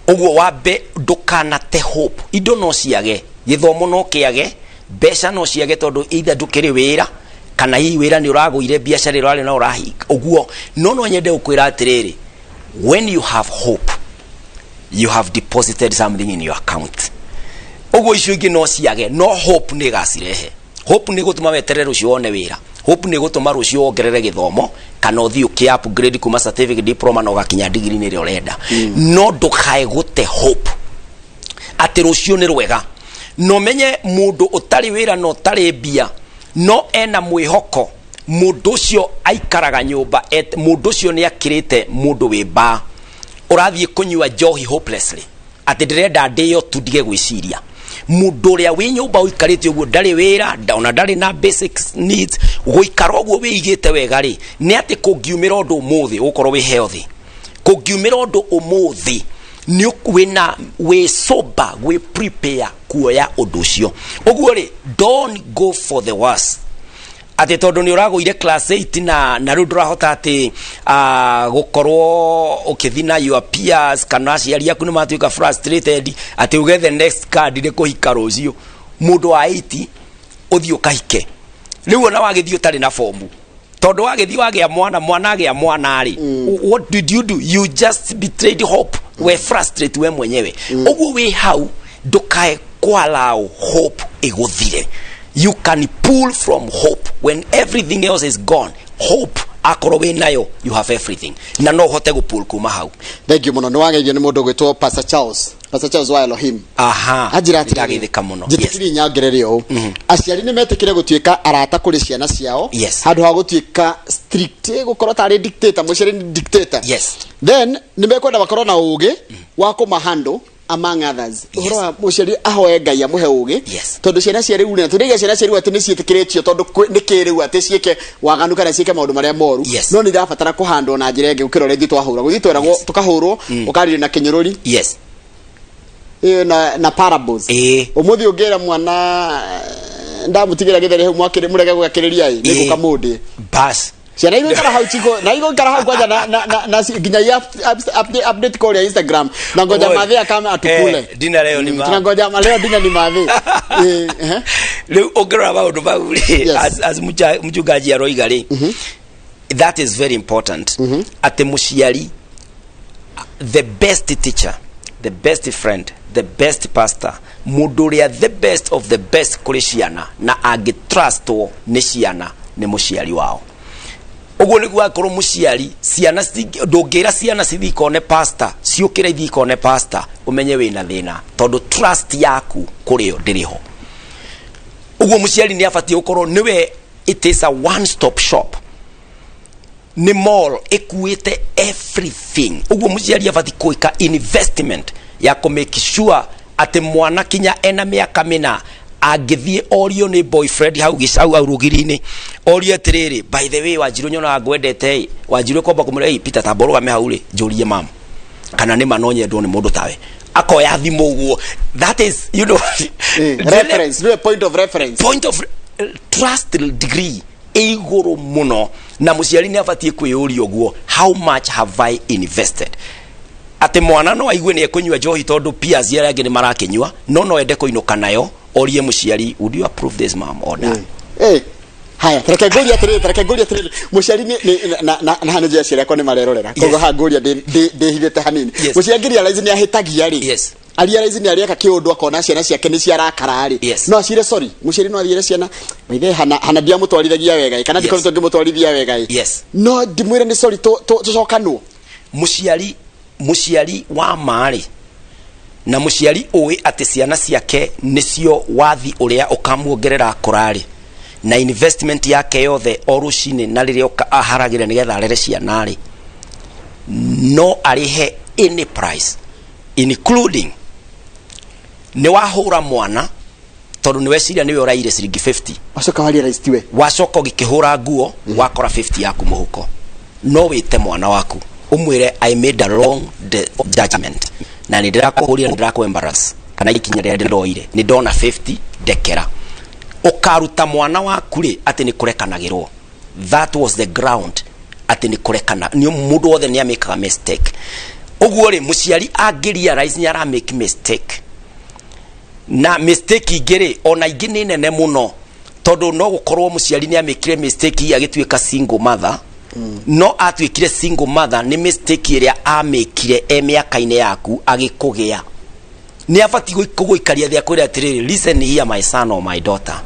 Speaker 2: Ũguo wambe ndũkanate hope. Indo no ciage, gĩthomo no kĩage, mbeca no ciage, tondũ either ndũkĩrĩ wĩra kana hihi wĩra nĩ ũragũire, biacara ĩrarĩ na ũrahinga ũguo. No nyende gũkwĩra atĩrĩrĩ, when you have hope, you have deposited something in your account. Ũguo icio ingĩ no ciage, no hope nĩ ĩgacirehe. Hope nĩ gũtũma weterere rũciũ wone wĩra. Hope nĩ gũtũma rũciũ wongerere gĩthomo kana ũthiĩ ũkĩ upgrade kuma certificate, diploma na ũgakinya degree ĩrĩa ũrenda. No ndũkae gũte hope atĩ rũciũ nĩ rwega. Na ũmenye mũndũ ũtarĩ wĩra na ũtarĩ mbia no ena mwĩhoko, mũndũ ũcio aikaraga nyũmba, mũndũ ũcio nĩ akĩrĩte mũndũ wĩ mbaa ũrathiĩ kũnyua njohi hopelessly atĩ ndĩrenda ndĩyo tu ndige gwĩciria. Mũndũ ũrĩa wĩ nyũmba ũikarĩte ũguo ndarĩ wĩra, ona ndarĩ na basic needs, gũikara ũguo wĩigĩte wega rĩ, nĩ atĩ kũngiumĩra ũndũ ũmũthĩ ũgũkorwo wĩ healthy. Kũngiumĩra ũndũ ũmũthĩ nĩ wĩna wĩ sober, wĩ prepare kuoya ũndũ ũcio. Ũguo rĩ, don't go for the worst atĩ tondũ nĩ ũragũire class 8 na rĩu ndũrahota atĩ gũkorwo ũkĩthi na your peers kana aciari aku nĩ matuĩka frustrated atĩ uge the next card nĩ kũhika rũciũ. Mũndũ wa 8 ũthiĩ ũkahike rĩu ona wagĩthiĩ ũtarĩ na fomu, tondũ wagĩthiĩ wagĩa mwana, mwana agĩa mwana rĩ, what did you do? You just betrayed hope. We frustrate we mwenyewe. Ũguo wĩ hau ndũkae kũallow hope ĩgũthire. You can pull from hope when everything else is gone. Hope akorwo wĩ nayo, you have everything, na no ũhote gũpull kuma hau.
Speaker 1: Thank you mũno. Nĩ wageithio nĩ mũndũ ũgwĩtwo Pastor Charles, Pastor Charles wa Elohim. Anjĩra atĩrĩrĩ,
Speaker 2: Ndagĩthĩka mũno.
Speaker 1: Njĩtĩkĩrie nyongerere ũũ, aciari nĩ metĩkĩre gũtuĩka arata kũrĩ ciana ciao handũ ha gũtuĩka strict, gũkorwo tarĩ dictator. Mũciari nĩ dictator. Then nĩ mekwenda makorwo na ũgĩ wa kũmahandle. Among others, ũhoro wa mũciari ahoe Ngai amũhe ũgĩ. Tondũ ciana cia rĩu rĩ, tũrĩge ciana cia rĩu atĩ nĩ ciĩtĩkĩrĩtio tondũ nĩ kĩrĩu atĩ ciĩke waganu kana ciĩke maũndũ marĩa moru. No nĩ irabatara kũhandwo na njĩra ĩngĩ gũkĩra ũrĩa ithuĩ twahũragwo. Ithuĩ tweragwo tũkahũrwo, ũkarĩrio na kĩnyũrũri. Ĩyo na parables. Ũmũthĩ ũngĩra mwana ndamũtigĩra gĩthere hau mwakĩrĩ mũrege gwakĩrĩria ĩ nĩ gũka mũndĩ.
Speaker 2: Bas.
Speaker 1: Ciana igũikara hau chiko na igũikara hau kwanja na nginya i update kũrĩa Instagram na ngoja.
Speaker 2: Oi.
Speaker 1: Madhe akame atukule.
Speaker 2: Eh, dinner leo ni
Speaker 1: Tunangoja leo dinner ni madhe. Eh, eh.
Speaker 2: Rĩu ũngĩrora maũndũ mau rĩ, as mchungaji aroiga rĩ, that is very important, atĩ mũciari, the best teacher, the best friend, the best pastor, mũndũ ũrĩa the best of the best kũrĩ ciana na angĩtrustwo nĩ ciana nĩ mũciari wao. Ũguo nĩguo akorwo mũciari ciana ndũngĩra ciana cithiĩ ikone pastor, ciũkĩre ithiĩ ikone pastor, ũmenye wĩna thĩna tondũ trust yaku kũrĩ yo ndĩrĩ ho. Ũguo mũciari nĩ abatiĩ gũkorwo nĩwe, it is a one stop shop, nĩ mall ĩkuĩte everything. Ũguo mũciari abatiĩ gwĩka investment ya kũ make sure atĩ mwana kinya ena mĩaka 4 angĩthiĩ orio nĩ boyfriend hau gĩcau hau rũgiri-inĩ, orio atĩrĩrĩ, "By the way, Wanjirũ, nyonaga ngwendete ĩ." Wanjirũ ĩkomba kũmwĩra, "Ĩ Peter, tamba ũrũgame hau rĩ, njũrie mamu kana nĩ ma no nyendwo nĩ mũndũ tawe." Akoya thimũ ũguo, that is
Speaker 1: Reference, nĩwe point of reference.
Speaker 2: Point of trust degree ĩ igũrũ mũno, na mũciari nĩ abatiĩ kwĩyũria ũguo, "How much have I invested?" Atĩ mwana no aigue nĩ ekũnyua njohi tondũ peers arĩa angĩ nĩ marakĩnyua, no ende kũinũka nayo, orie mũciari, "Would you approve this, mom or dad?"
Speaker 1: Eh, haya, tareke ngũrie atĩrĩrĩ, tareke ngũrie atĩrĩrĩ, mũciari nĩ na hana njĩra ciakwa nĩ marerorera, koguo haha ngũria ndĩhithĩte hanini. Mũciari angĩ realize nĩ ahĩtagia rĩ, arealize nĩ areka kĩũndũ, akona ciana ciake nĩ ciarakara rĩ, no acire sorry. Mũciari no athiĩre ciana maithe hana ndiamũtwarithagia wega ĩ, kana ndikoretwo ngĩmũtwarithia wega ĩ, no ndimwĩre nĩ sorry, tũcokanwo.
Speaker 2: Mũciari wa maarĩ na mũciari ũĩ atĩ ciana ciake nĩcio wathi ũrĩa ũkamuongerera kũrarĩ na investment yake yothe o rũcinĩ na rĩrĩa aharagĩra nĩgetha arere ciana rĩ, no arĩhe any price, including nĩ wahũra mwana tondũ nĩ weciria nĩwe ũraire ciringi 50.
Speaker 1: Wacoka wa realize tiwe.
Speaker 2: Wacoka ũgĩkĩhũra nguo, wakora 50 yaku mũhuko, no wĩte mwana waku ũmwĩre, "I made a wrong judgment na nĩ ndĩrakũhũrire, nĩ ndĩrakũ embarrass kana ikinya rĩrĩa ndĩroire nĩ ndona 50, ndekera." Ũkaruta mwana waku rĩ atĩ nĩ kũrekanagĩrwo. That was the ground atĩ nĩ kũrekana, nĩ mũndũ wothe nĩ amĩkaga mistake. Ũguo rĩ, mũciari angĩ realize nĩ ara make mistake, na mistake ingĩ rĩ, ona ingĩ nĩ nene mũno, tondũ no gũkorwo mũciari nĩ amĩkire mistake agĩtuĩka single mother. No atuĩkire single mother nĩ mistake ĩrĩa amĩkire e mĩaka-inĩ yaku agĩkũgĩa. Nĩ abatiĩ kũgũikaria thĩ akwĩre atĩrĩrĩ, "Listen here, my son or my daughter,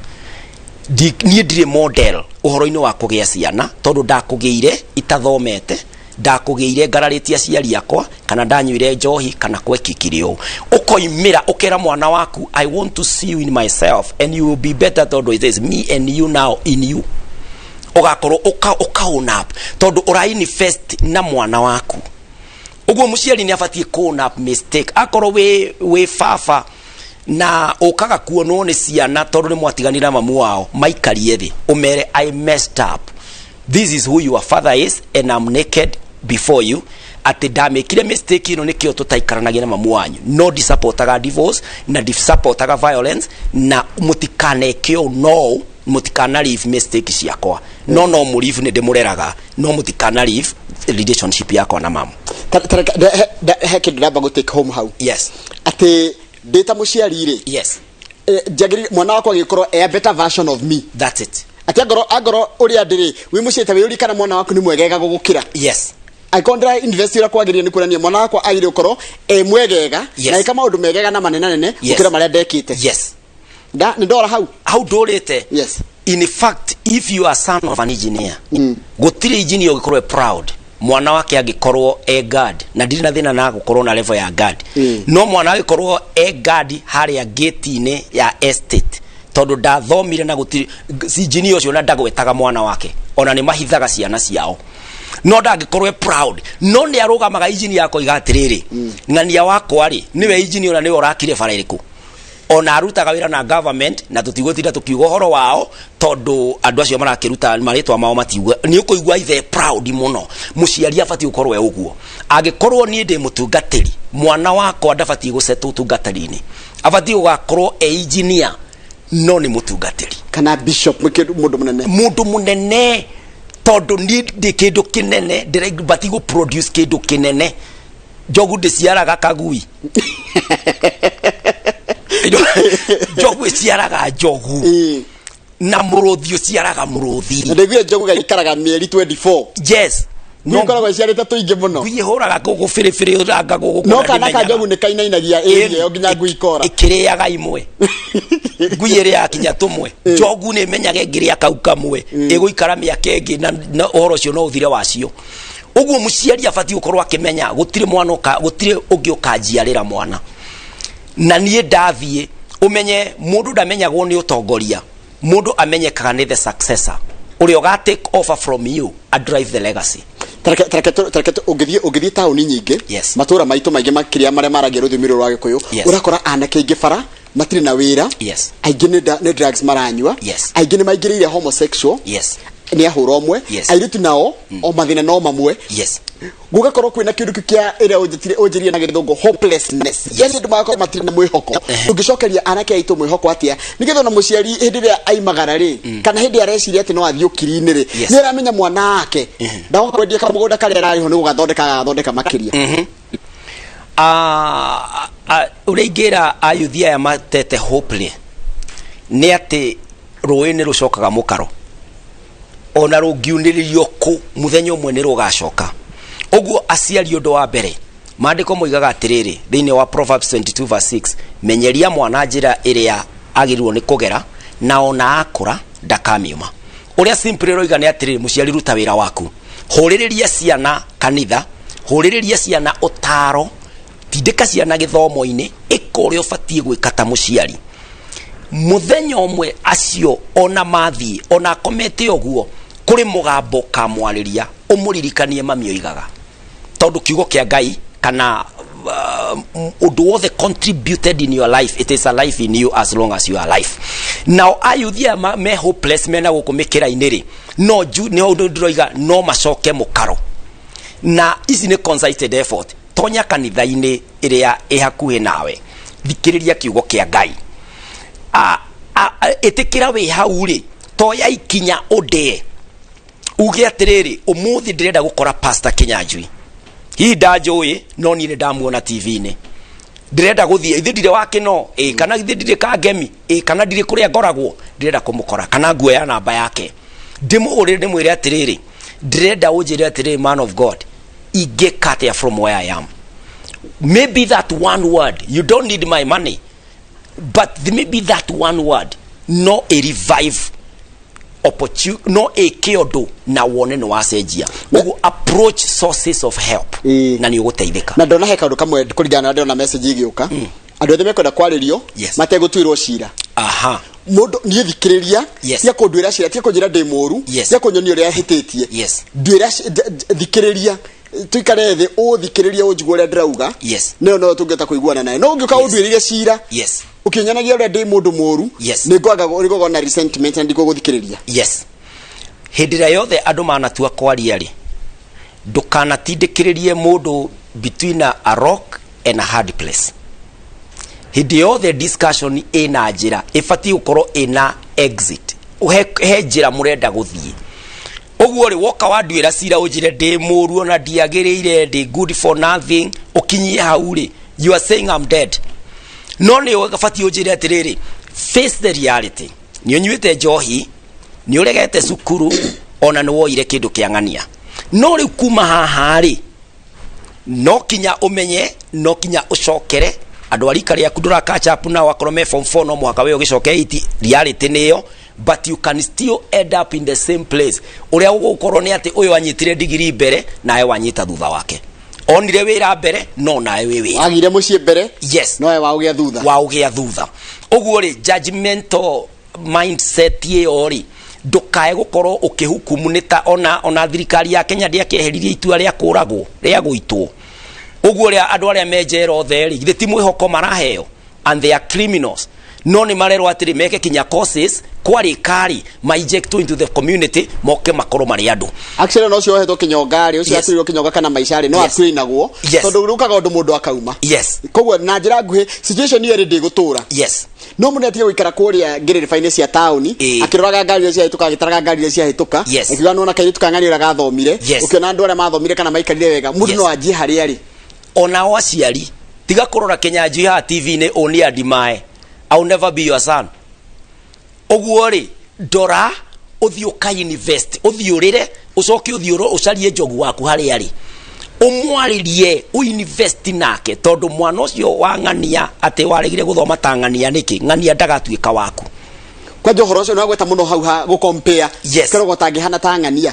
Speaker 2: niĩ ndirĩ model ũhoro-inĩ wa kũgĩa ciana tondũ ndakũgĩire itathomete, ndakũgĩire ngararĩtie aciari akwa kana ndanyuire njohi kana kwekikire ũũ." Ũkoimĩra ũkera mwana waku, "I want to see you in myself and you will be better tondũ it is me and you now in you." Ũgakorwo ũka own up tondũ ũra invest na mwana waku. Ũguo mũciari nĩ abatiĩ kũ own up mistake. Akorwo wĩ baba na ũkaga kuonwo nĩ ciana tondũ nĩ mwatiganire na mamu wao, maikarie thĩ ũmere, "I messed up. This is who your father is and I'm naked before you, atĩ ndamĩkire mistake ĩno, nĩkĩo tũtaikaranagia na mamu wanyu, no ndisupportaga divorce na ndisupportaga violence na mũtikaneke ũũ, no mũtikana leave mistake ciakwa, no mũlive nĩ ndĩmũreraga, no mũtikana leave relationship yakwa na mamu."
Speaker 1: He kĩndũ ndamba gũ take home hau, atĩ ndĩ ta mũciari rĩ, njagĩrĩire mwana wakwa agĩkorwo e a better version of me.
Speaker 2: That's it.
Speaker 1: Atĩ angorwo ũrĩa ndĩrĩ wĩ mũciĩ, ta wĩyũrie kana mwana waku nĩ mwegega gũgũkĩra. Angĩkorwo ndĩra invest ũrĩa kwagĩrĩire, nĩ kuonania mwana wakwa agĩrĩire gũkorwo e mwegega na ĩka maũndũ megega na manenanene gũkĩra marĩa ndekĩte. Nĩ ndora hau.
Speaker 2: Hau ndũrĩte. In fact, if you are son of an engineer, gũtirĩ engineer ũngĩkorwo e proud mwana wake angĩkorwo e guard, na ndirĩ na thĩna na gũkorwo na level ya guard, no mwana angĩkorwo e guard harĩa gate-inĩ ya estate tondũ ndathomire na gũtirĩ, si engineer ũcio na ndagwetaga mwana wake, ona nĩ mahithaga ciana ciao. No ndangĩkorwo e proud, no nĩ arũgamaga injinia akoiga atĩrĩrĩ, ng'ania wakwa rĩ, nĩwe injinia na nĩwe ũrakire bara ĩrĩkũ, ona arutaga wĩra na government, na tũtigũtinda tũkiuga ũhoro wao tondũ andũ acio marakĩruta marĩtwa mao matiuga. Nĩ ũkũigua ithe proud mũno. Mũciari abatiĩ gũkorwo e ũguo. Angĩkorwo niĩ ndĩ mũtungatĩri, mwana wakwa ndabatiĩ gũcetwo ũtungatĩri-inĩ, abatiĩ gũgakorwo e engineer no nĩ mũtungatĩri.
Speaker 1: Kana bishop, mũndũ mũnene.
Speaker 2: Mũndũ mũnene, tondũ niĩ ndĩ kĩndũ kĩnene, ndĩbatiĩ gũ produce kĩndũ kĩnene. Njogu ndĩciaraga kagui, njogu ĩciaraga njogu. Na mũrũthi ũciaraga mũrũthi.
Speaker 1: Na ndaiguire njogu gaikaraga mĩeri 24.
Speaker 2: Yes.
Speaker 1: No ikoragwo iciarĩte tũingĩ mũno.
Speaker 2: Ngui ĩhũraga gũkũ biribiri ũranga gũkũ.
Speaker 1: No kana ka njogu nĩ kainainagia area ĩyo nginya ngui ikora.
Speaker 2: Ĩkĩrĩaga imwe, ngui ĩrĩaga kinya tũmwe. Njogu nĩ ĩmenyaga ĩngĩrĩa kau kamwe ĩgũikara mĩaka ĩngĩ na ũhoro ũcio no ũthire wacio. Ũguo mũciari abatiĩ gũkorwo akĩmenya gũtirĩ mwana ũka, gũtirĩ ũngĩ ũkanjiarĩra mwana na niĩ ndathiĩ. Ũmenye mũndũ ndamenyagwo nĩ ũtongoria, mũndũ amenyekaga nĩ the successor ũrĩa ũga take over from you and drive the legacy.
Speaker 1: Tareke ũngĩthiĩ taũni nyingĩ, matũra maitũ maingĩ makĩria marĩa maragia rũthiomi rũrũ rwa Gĩkũyũ, ũrakora anake aingĩ bara matirĩ na wĩra, aingĩ nĩ drugs maranyua, aingĩ nĩ maingĩrĩire homosexual, nĩ ahũra ũmwe, airĩtu nao o mathĩna no mamwe. Gũgakorwo kwĩna kĩndũ kĩu kĩa ĩrĩa ũnjĩtire ũnjĩrire na Gĩthũngũ, hopelessness, yani andũ magakorwo matirĩ na mwĩhoko. Tũngĩcokeria anake aitũ mwĩhoko atĩa, nĩgetha ona mũciari hĩndĩ ĩrĩa aimagara rĩ, kana hĩndĩ ĩrĩa areciria atĩ no athiĩ ũkiri-inĩ rĩ, nĩ aramenya mwana wake ndagoka kwendia kamũgũnda karĩa ararĩho nĩ gũgathondeka agathondeka makĩria?
Speaker 2: Ah, ah, ũrĩa ingĩra ayuthi aya matete hope nĩ atĩ rũĩ nĩ rũcokaga mũkaro, ona rũngiunĩrĩrio kũ, mũthenya ũmwe nĩ rũgacoka. Ũguo aciari, ũndũ wa mbere, maandĩko moigaga atĩrĩrĩ thĩinĩ wa Proverbs 22 verse 6, "Menyeria mwana njĩra ĩrĩa agĩrĩirwo nĩ kũgera, na ona akũra ndakamiuma." Ũrĩa simply ĩroiga nĩ atĩrĩrĩ, mũciari, ruta wĩra waku, hũrĩrĩria ciana kanitha, hũrĩrĩria ciana ũtaro, tindĩka ciana gĩthomo-inĩ, ĩka ũrĩa ũbatiĩ gwĩka ta mũciari. Mũthenya ũmwe acio ona mathiĩ, ona akomete ũguo, kũrĩ mũgambo kamwarĩria ũmũririkanie mami oigaga, tondũ kiugo kĩa Ngai kana ũndũ wothe contributed in your life, it is alive in you as long as you are alive. Nao ayuthi aya me hopeless mena gũkũ mĩkĩra-inĩ rĩ, no ju nĩ ũndũ ndĩroiga no macoke mũkaro, na ici nĩ concerted effort. Tonya kanitha-inĩ ĩrĩa ĩ hakuhĩ nawe, thikĩrĩria kiugo kĩa Ngai. Ĩtĩkĩra wĩ hau rĩ, toya ikinya ũndĩe uge atĩrĩrĩ, "Ũmũthĩ ndĩrenda gũkora Pastor Kinyanjui, hihi ndanjũĩ, no niĩ nĩ ndamuona TV-inĩ. Ndĩrenda gũthiĩ, ithe ndirĩ wa kĩno ĩ, kana ithe ndirĩ kangemi ĩ, kana ndirĩ kũrĩa ngoragwo, ndĩrenda kũmũkora, kana nguoya namba yake ndĩmũhũrĩre, ndĩmwĩre atĩrĩrĩ, ndĩrenda ũnjĩre atĩrĩrĩ, man of God, ingĩka atĩa from where I am?" Maybe that one word, you don't need my money, but maybe that one word no a revive opportunity, no ĩke ũndũ na wone nĩ wacenjia. Ũguo approach sources of help na nĩ ũgũteithĩka.
Speaker 1: Na ndona he kaũndũ kamwe kũringana na ndĩrona message igĩũka, andũ ethĩ mekwenda kwarĩrio mategũtuĩrwo cira. Mũndũ niĩ thikĩrĩria, tia kũnduĩra cira, tia kũnjĩra ndĩ mũru, tia kũnyonia ũrĩa hĩtĩtie. Nduĩra thikĩrĩria, tuikare thĩ, ũthikĩrĩrie, ũnjigue ũrĩa ndĩrauga. Nĩyo no tũngĩhota kũiguana naye, no ũngĩũka ũnduĩrĩire cira ũkĩnyonagia ũrĩa ndĩ mũndũ mũru, nĩ ngwaga nĩ na resentment na ndikũgũthikĩrĩria.
Speaker 2: Yes, hĩndĩ ĩrĩa yothe andũ manatua kwaria rĩ, ndũkanatindĩkĩrĩrie mũndũ between a rock and a hard place. Hĩndĩ yothe discussion ĩna njĩra ĩbatiĩ gũkorwo ĩna exit, he njĩra mũrenda gũthiĩ. Ũguo rĩ, woka wanduĩra cira, ũnjĩre ndĩ mũru, ona ndiagĩrĩire, ndĩ good for nothing, ũkinyie hau rĩ, you are saying I'm dead. No nĩ ũbatiĩ ũnjĩre atĩrĩrĩ, "Face the reality, nĩ ũnyuĩte njohi, nĩ ũregete cukuru, ona nĩ woire kĩndũ kĩa ng'ania, no rĩu kuma haha rĩ, no kinya ũmenye, no kinya ũcokere andũ a rika rĩaku ndũra catch up nao. Akorwo me form 4, no mũhaka we ũgĩcoke 8. Reality nĩyo, but you can still end up in the same place. Ũrĩa ũgũkorwo nĩ atĩ ũyũ anyitire ndigiri mbere, nawe wanyita thutha wake, onire wĩra mbere, no nawe wĩ wĩra.
Speaker 1: Wagire mũciĩ mbere, nowe waũgĩa thutha.
Speaker 2: Waũgĩa thutha. Ũguo rĩ, judgmental mindset ĩyo rĩ, Ndũkae gũkorwo ũkĩhukumu nĩ ta ona thirikari ya Kenya ndĩakĩeheririe itua rĩa kũragwo, rĩa gũitwo ũguo, rĩa andũ arĩa me njera othe rĩ, githĩ ti mwĩhoko maraheo? And they are criminals, no nĩ marerwo atĩrĩ meke kinya courses, kwarĩka-rĩ, ma-injectwo into the community, moke makorwo marĩ andũ.
Speaker 1: Actually, no ũcio wohetwo kĩnyonga rĩ, ũcio atuĩrwo kĩnyonga kana maica rĩ, no atuĩnagwo tondũ rũkaga ũndũ mũndũ akauma. Koguo na njĩra nguhĩ, situation ĩyo rĩ ndĩgũtũra. No mũndũ atige gũikara kũrĩa ngĩrĩrĩba-inĩ cia taũni akĩroraga ngari iria ciahĩtũka, agĩtaraga ngari iria ciahĩtũka, akiuga nona kairĩtu ka ng'ani ũrĩa gathomire. Ũkĩona andũ arĩa mathomire kana maikarire wega, mũndũ no anjie harĩa arĩ.
Speaker 2: Onao aciari, tiga kũrora Kĩnyanjui haha TV-inĩ, ũ nĩ andimae, I will never be your son. Ũguo rĩ, ndora ũthiĩ ũka invest, ũthiĩ ũrĩre, ũcoke ũthiĩ ũcarie njogu waku harĩa arĩ, ũmwarĩrie, ũinvest nake, tondũ mwana ũcio wa ng'ania atĩ waregire gũthoma ta ng'ania nĩkĩ, ng'ania ndagatuĩka waku.
Speaker 1: Kwanja ũhoro ũcio nĩwagweta mũno hau ha gũkompea. Kĩrogo tangĩhana ta ng'ania.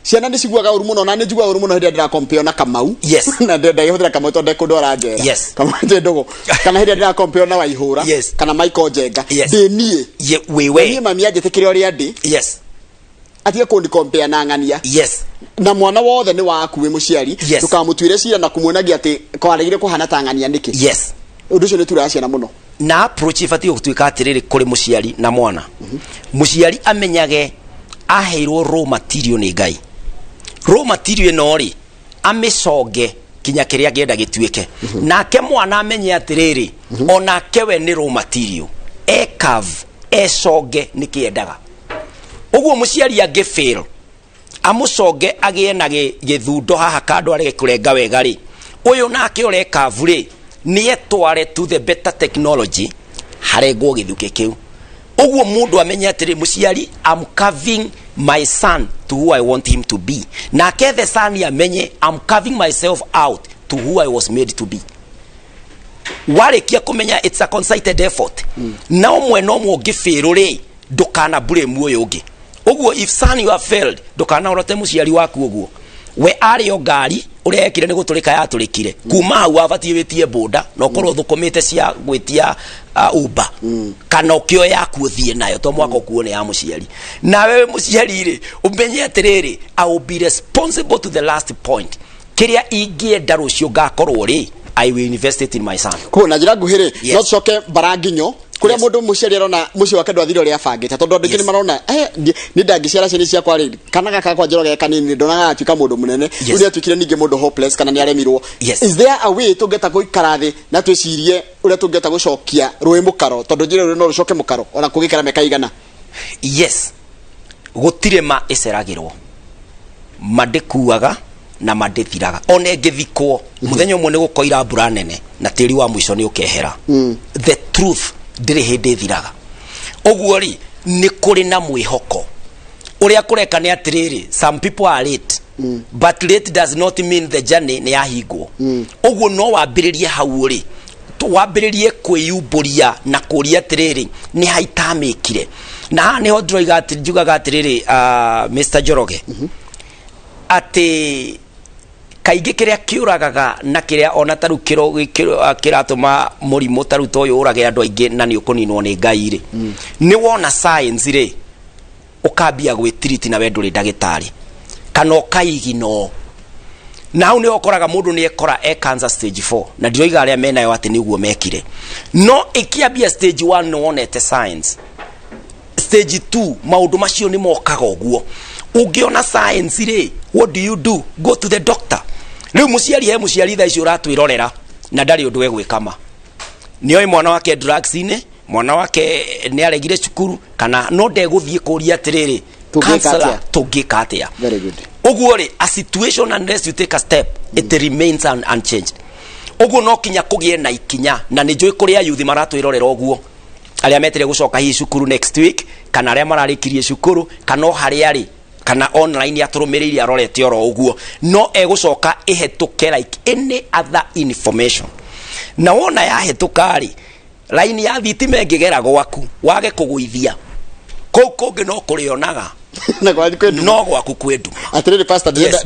Speaker 1: Ciana nĩ ciguaga ũru mũno, na nĩ njiguaga ũru mũno hĩndĩ ĩrĩa ndĩrakompea na Kamau. Na ndagĩhũthĩra Kamau tondũ ndekũndwara njera. Kamau nĩ ndũgũ. Kana hĩndĩ ĩrĩa ndĩrakompea na Waihũra kana Michael Njenga. Ndĩ niĩ.
Speaker 2: Wĩwe.
Speaker 1: Niĩ mami anjĩtĩkĩre ũrĩa ndĩ. Atige kũndikompea na ng'ania. Na mwana wothe nĩ waku wĩ mũciari. Ndũkamũtuĩre cira na kũmuonagia atĩ kwaregire kũhana ta ng'ania nĩkĩ. Ũndũ ũcio nĩ turaga ciana mũno.
Speaker 2: Na approach ibatiĩ gũtuĩka atĩrĩrĩ kũrĩ mũciari na mwana, mũciari amenyage aheirwo raw material nĩ Ngai. Raw material ĩno rĩ, amĩconge kinya kĩrĩa angĩenda gĩtuĩke. Nake mwana amenye atĩrĩrĩ, onake we nĩ raw material, e curve econge nĩ kĩendaga. Ũguo mũciari angĩ fail amũconge agĩe na gĩthundo haha kando arege kũrenga wega rĩ, ũyũ nake ũrekavu rĩ, nĩ etware to the better technology, harengwo gĩthukĩ kĩu. Ũguo mũndũ amenye atĩrĩ, mũciari, I'm carving my son to who I want him to be, nake the son amenye, I'm carving myself out to who I was made to be. Warĩkia kũmenya it's a concerted effort, na ũmwe na ũmwe ũngĩbĩrũ rĩ, ndũkana blame ũyũ ũngĩ. Ũguo if son you have failed, ndũkanahorote mũciari waku. Ũguo we arĩ o ngari ũrĩa ekire nĩ gũtũrĩka yatũrĩkire. Kuma hau wabatiĩ wĩtie boda na ũkorwo ũthũkũmĩte cia gwĩtia Uber kana ũkĩo yaku ũthiĩ nayo, to mwaka ũkuo nĩ ya mũciari. Nawe wĩ mũciari rĩ, ũmenye atĩrĩrĩ, I will be responsible to the last point. Kĩrĩa ingĩenda rũciũ ngakorwo rĩ, I will invest it in my son.
Speaker 1: Koguo na njĩra nguhĩ rĩ, no tũcoke mbara nginyo kũrĩa mũndũ mũciari arona mũciĩ wake ndwathire ũrĩa abangĩte, tondũ andũ aingĩ nĩ marona niĩ ndangĩciara ciana ciakwa rĩ, kana gaka gakwa Njoroge kanini ndonaga gatuĩka mũndũ mũnene, rĩu nĩ atuĩkire ningĩ mũndũ hopeless kana nĩ aremirwo. Is there a way tũngĩhota gũikara thĩ na twĩcirie ũrĩa tũngĩhota gũcokia rũĩ mũkaro, tondũ njĩra rũĩ no rũcoke mũkaro ona kũngĩikara mĩaka igana?
Speaker 2: Yes, gũtirĩ ma ĩceragĩrwo, ma ndĩkuaga na ma ndĩthiraga. Ona ĩngĩthikwo, mũthenya ũmwe nĩ gũkoira mbura nene na tĩri wa mũico nĩ ũkehera. The truth ndĩrĩ hĩndĩ ĩthiraga. Ũguo rĩ, nĩ kũrĩ na mwĩhoko. Ũrĩa kũreka nĩ atĩrĩrĩ, some people are late, but late does not mean the journey nĩ yahingwo. Ũguo no wambĩrĩrie hau ũrĩ, wambĩrĩrie kwĩyumbũria na kũria atĩrĩrĩ, nĩ haitamĩkire. Na haha nĩho ndĩroiga atĩ, njugaga atĩrĩrĩ, Mr Njoroge, atĩ kaingĩ kĩrĩa kĩũragaga na kĩrĩa ona ta rĩu kĩratũma mũrimũ ta rĩu ta ũyũ ũrage andũ aingĩ na nĩ ũkũninwo nĩ Ngai rĩ, nĩ wona science rĩ, ũkambia gwĩtiriti na we ndũrĩ ndagĩtarĩ kana ũkaiginoo. Na hau nĩho ũkoraga mũndũ nĩ ekora e cancer stage 4, na ndiroiga arĩa menayo atĩ nĩguo mekire, no ĩkĩambia stage 1 nĩ wonete science, stage 2 maũndũ macio nĩ mokaga. Ũguo ũngĩona science rĩ, what do you do? Go to the doctor. Rĩu mũciari, he mũciari thaa ici ũratwĩrorera na ndarĩ ũndũ egwĩka, ma nĩoĩ mwana wake drugs-inĩ, mwana wake nĩ aregire cukuru, kana no ndegũthiĩ kũria atĩrĩrĩ,
Speaker 1: Tũngĩka
Speaker 2: counselor,
Speaker 1: atĩa?
Speaker 2: Tũngĩka atĩa?
Speaker 1: Very good.
Speaker 2: Ũguo rĩ, a situation, unless you take a step, it remains unchanged. Ũguo no kinya kũgĩe na ikinya, na nĩ njũĩ kũrĩ ayuthi maratwĩrorera ũguo, arĩa metere gũcoka hihi cukuru next week, kana arĩa mararĩkirie cukuru, kana o harĩa arĩ, kana online atũrũmĩrĩire arorete oro ũguo, no egũcoka ĩhetũke like any other information. Na wona yahetũka rĩ, raini ya thitima ĩngĩgera gwaku wage kũgũithia kũu kũngĩ no kũrĩonaga.
Speaker 1: Na kwanyu kwĩ nduma.
Speaker 2: No gwaku kwĩ nduma.
Speaker 1: Atirĩrĩ pastor,
Speaker 2: Yes.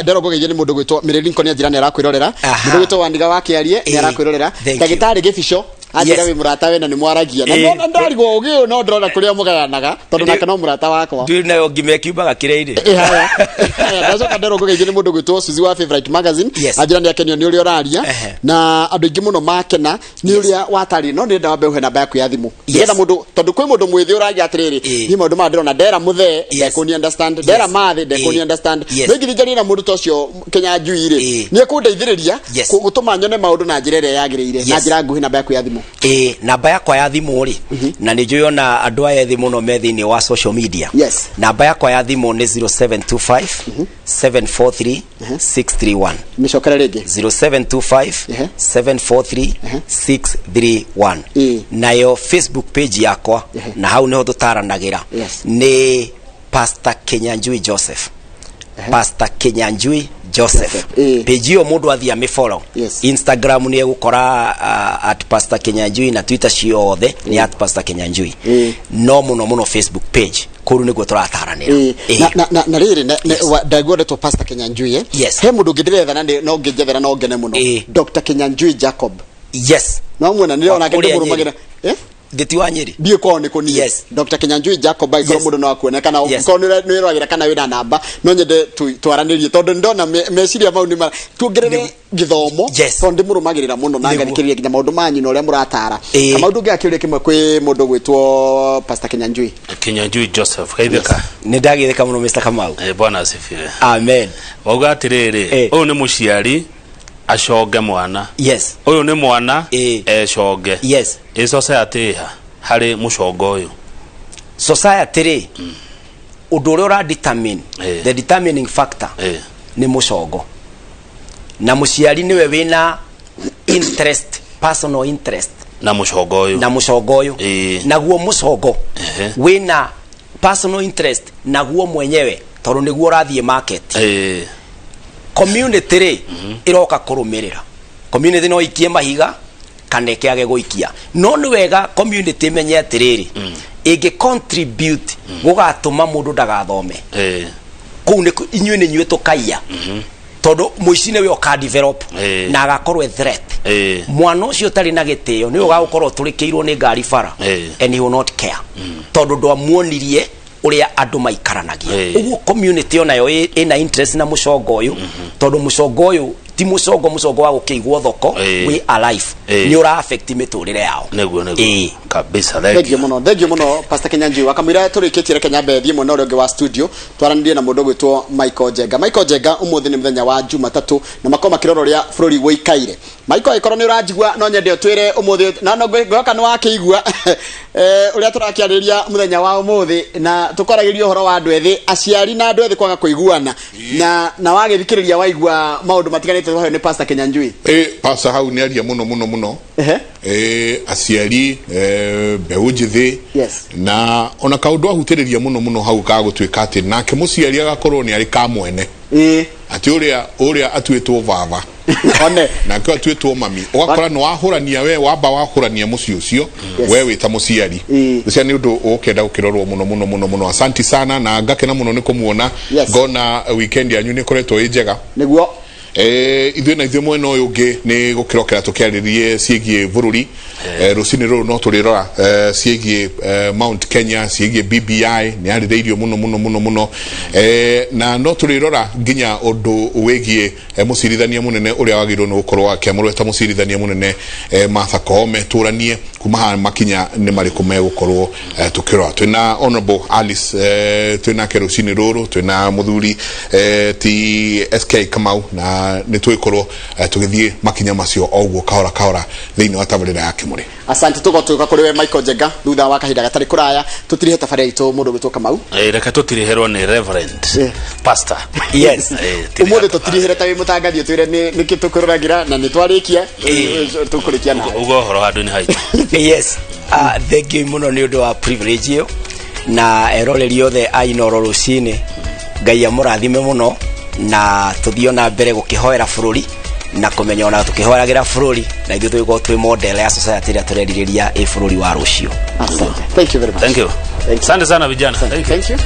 Speaker 1: nderongũgeithio nĩ mũndũ gwĩtwo Mary Lincoln, anjĩra nĩ arakwĩrorera. Mũndũ gwĩtwo Wandiga wa Kĩarie nĩ arakwĩrorera.
Speaker 2: Thank you.
Speaker 1: Ndagĩtarĩ Gĩbico. Anjĩra
Speaker 2: Yes.
Speaker 1: wĩ mũrata we na nĩ mwaragia na no ndarigwo ũgĩ ũyũ no ndĩrona kũrĩa mũgayanaga tondũ nake no mũrata wakwa.
Speaker 2: Ndui nayo ngima ĩkiumaga kĩrĩa-inĩ.
Speaker 1: Haya. Haya, ndacoka nderwo ngũgeithio nĩ mũndũ gwĩtwo Suzy wa Favorite Magazine.
Speaker 2: Yes.
Speaker 1: Anjĩra nĩ akenio nĩ ũrĩa ũraria na andũ aingĩ mũno makena nĩ ũrĩa watarĩ, no nĩrenda wambe ũhe namba yaku ya thimũ nĩgetha mũndũ, tondũ kwĩ mũndũ mwĩthĩ ũragia atĩrĩrĩ, niĩ maũndũ maya ndĩrona ndera mũthee ndekũni understand, ndera mathĩ ndekũni understand, no ingĩthiĩ njarie na mũndũ ta ũcio Kĩnyanjui rĩ, nĩ ekũndeithĩrĩria gũtũma nyone maũndũ na njĩra ĩrĩa yagĩrĩire. Na njĩra nguhĩ, namba yaku ya thimũ.
Speaker 2: Ĩĩ, namba yakwa ya thimũ rĩ, na nĩ njũĩ ona andũ aya ethĩ mũno me thĩinĩ wa social media. Namba yakwa ya thimũ nĩ 0725 743 631.
Speaker 1: Mĩcokere rĩngĩ.
Speaker 2: 0725 743 631. Nayo Facebook page yakwa, na hau niho tũtaranagĩra, nĩ Pastor Kinyanjui Joseph. Pastor Kinyanjui Joseph.
Speaker 1: Joseph,
Speaker 2: Page ĩyo mũndũ athiĩ amĩfollow. Instagram nĩ egũkora @PastorKinyanjui, na Twitter ciothe nĩ @PastorKinyanjui. No mũno mũno Facebook page, kũu nĩkuo tũrataranĩra.
Speaker 1: Na rĩrĩ ndaigua ndetwo Pastor Kinyanjui, eh?
Speaker 2: Yes.
Speaker 1: He mũndũ ũngĩ ndĩretha na no ngĩnjethera no ngene mũno. Dr. Kinyanjui Jacob. No mwena nĩ onake
Speaker 2: Wa kũrĩa
Speaker 1: ndĩmũrũmagĩra, eh?
Speaker 2: Ndĩti wa Nyĩrĩ.
Speaker 1: Ndiĩ kwao nĩ kũniĩ. Dr. Kinyanjui Jacob, angĩkorwo mũndũ no akuone kana ũngĩkorwo nĩ wĩroragĩra kana wĩna namba, no nyende twaranĩrie tondũ nĩndona meciria mau nĩ mara tuongerere gĩthomo, tondũ ndĩmũrũmagĩrĩra mũno na ngathikĩrĩria nginya maũndũ manyu na ũrĩa mũratara. Kama ũndũ ũngĩ, akĩũria kĩmwe kwĩ mũndũ gwĩtwo Pastor Kinyanjui.
Speaker 3: Kinyanjui Joseph, geithĩka.
Speaker 2: Nĩ ndagĩthĩka mũno, Mr. Kamau.
Speaker 3: Bwana asifiwe.
Speaker 2: Amen.
Speaker 3: Wauga atĩrĩrĩ, ũyũ nĩ mũciari aconge mwana, ũyũ nĩ mwana econge. Ĩ society ĩha harĩ mũcongo ũyũ?
Speaker 2: Society rĩ, ũndũ ũrĩa ũra determine, the determining factor nĩ mũcongo, na mũciari nĩwe wĩna interest, personal interest
Speaker 3: na mũcongo ũyũ.
Speaker 2: Na mũcongo ũyũ. Naguo mũcongo wĩna personal interest naguo mwenyewe tondũ nĩguo ũrathiĩ market. Community rĩ, ĩroka kũrũmĩrĩra. Community no ikie mahiga kana ĩkĩage gũikia, no nĩ wega community ĩmenye atĩrĩrĩ, ĩngĩ contribute gũgatũma mũndũ ndagathome, kũu nĩ inyuĩ nĩ inyuĩ tũkaiya, tondũ mũici nĩwe ũka develop na agakorwo e threat. Mwana ũcio ũtarĩ na gĩtĩo nĩwe ũgagũkorwo ũtũrĩkĩirwo nĩ ngari bara and he will not care, tondũ ndwamuonirie ũrĩa andũ maikaranagia. Ũguo community onayo ĩna interest na mũcongo ũyũ, tondũ mũcongo ũyũ ti mũcongo wa gũkĩigwo thoko, wĩ alive, nĩ ũra affect mĩtũrĩre yao.
Speaker 3: Nĩguo. Kabisa.
Speaker 1: Thank you
Speaker 3: thank you
Speaker 1: mũno, thank you mũno, Pastor Kinyanjui. Wakamwĩra tũrĩkĩtie, reke nyambe thiĩ mwena ũrĩa ũngĩ wa studio twaranĩrie na mũndũ ũgwĩtwo Michael Njenga. Michael Njenga, ũmũthĩ nĩ mũthenya wa Jumatatũ na makorwo makĩrora ũrĩa bũrũri ũikaire. Michael, angĩkorwo nĩ ũranjigua, no nyende ũtwĩre ũmũthĩ, na no ngwĩhoka nĩ wakĩigua ũrĩa tũrakĩarĩria mũthenya wa ũmũthĩ, na tũkwaragĩria ũhoro wa andũ ethĩ, aciari na andũ ethĩ kwaga kũiguana, na wagĩthikĩrĩria waigua maũndũ matiganĩte twaheo nĩ Pastor Kinyanjui.
Speaker 4: Pastor hau nĩ aria mũno mũno mũno. Aciari, mbeũ njĩthĩ, na ona kaũndũ ahutĩrĩria mũno mũno hau ka gũtuĩka atĩ nake mũciari agakorwo nĩ arĩ ka mwene, atĩ ũrĩa atuĩtwo baba
Speaker 1: one
Speaker 4: nake atuĩtwo mami, ũgakora nĩ wahũrania, we wamba wahũrania mũciĩ ũcio, we wĩ ta mũciari. Ũcio nĩ ũndũ ũkenda gũkĩrorwo mũno mũno mũno mũno. Asanti sana, na ngakena mũno nĩ kũmuona. Ngona weekend yanyu nĩ ĩkoretwo ĩ njega.
Speaker 1: Nĩguo.
Speaker 4: Ithuĩ na ithuĩ mwena ũyũ ũngĩ nĩ gũkĩrokera tũkĩarĩrie ciĩgiĩ bũrũri. Rũcinĩ rũrũ no tũrĩrora ciĩgiĩ Mount Kenya, ciĩgiĩ BBI nĩ yarĩrĩirio mũno mũno mũno mũno, na no tũrĩrora nginya ũndũ wĩgiĩ mũcirithania mũnene ũrĩa wagĩrĩirwo nĩ gũkorwo akĩamũrwo ta mũcirithania mũnene, Martha Koome. Tũranie kuma haha makinya nĩ marĩkũ megũkorwo tũkĩrora. Twĩna Honorable Alice, twĩnake rũcinĩ rũrũ, twĩna mũthuri ti SK Kamau, na nĩ tũgĩkorwo tũgĩthiĩ makinya macio o ũguo kahora kahora thĩinĩ wa tabarĩra ya Kĩmũrĩ.
Speaker 1: Asante. Tũgotuĩka kũrĩ we Michael Njenga thutha wa kahinda gatarĩ kũraya. Tũtirihe tabarĩra itũ, mũndũ ũgwĩtwo Kamau.
Speaker 3: Reke tũtirihĩrwo nĩ Reverend Pastor.
Speaker 1: Ũmũthĩ tũtirihĩre ta wĩ mũtangathi, ũtwĩre nĩkĩ tũkũroragĩra, na nĩ twarĩkia, tũkũrĩkia nawe.
Speaker 3: Uga ũhoro handũ-inĩ haitũ.
Speaker 2: Yes, thank you mũno nĩ ũndũ wa privilege ĩyo, na eroreri othe a Inoro rũcinĩ, Ngai amũrathime mũno, na tũthiĩ na mbere gũkĩhoera bũrũri na kũmenya ona tũkĩhoeragĩra bũrũri na ithuĩ tũgĩkorwo twĩ model ya society ĩrĩa tũrerirĩria ĩ bũrũri wa rũciũ.
Speaker 1: Asante, thank you very much.
Speaker 3: Thank you.
Speaker 1: Thank you.
Speaker 3: Asante sana vijana. Thank you.
Speaker 1: Thank you.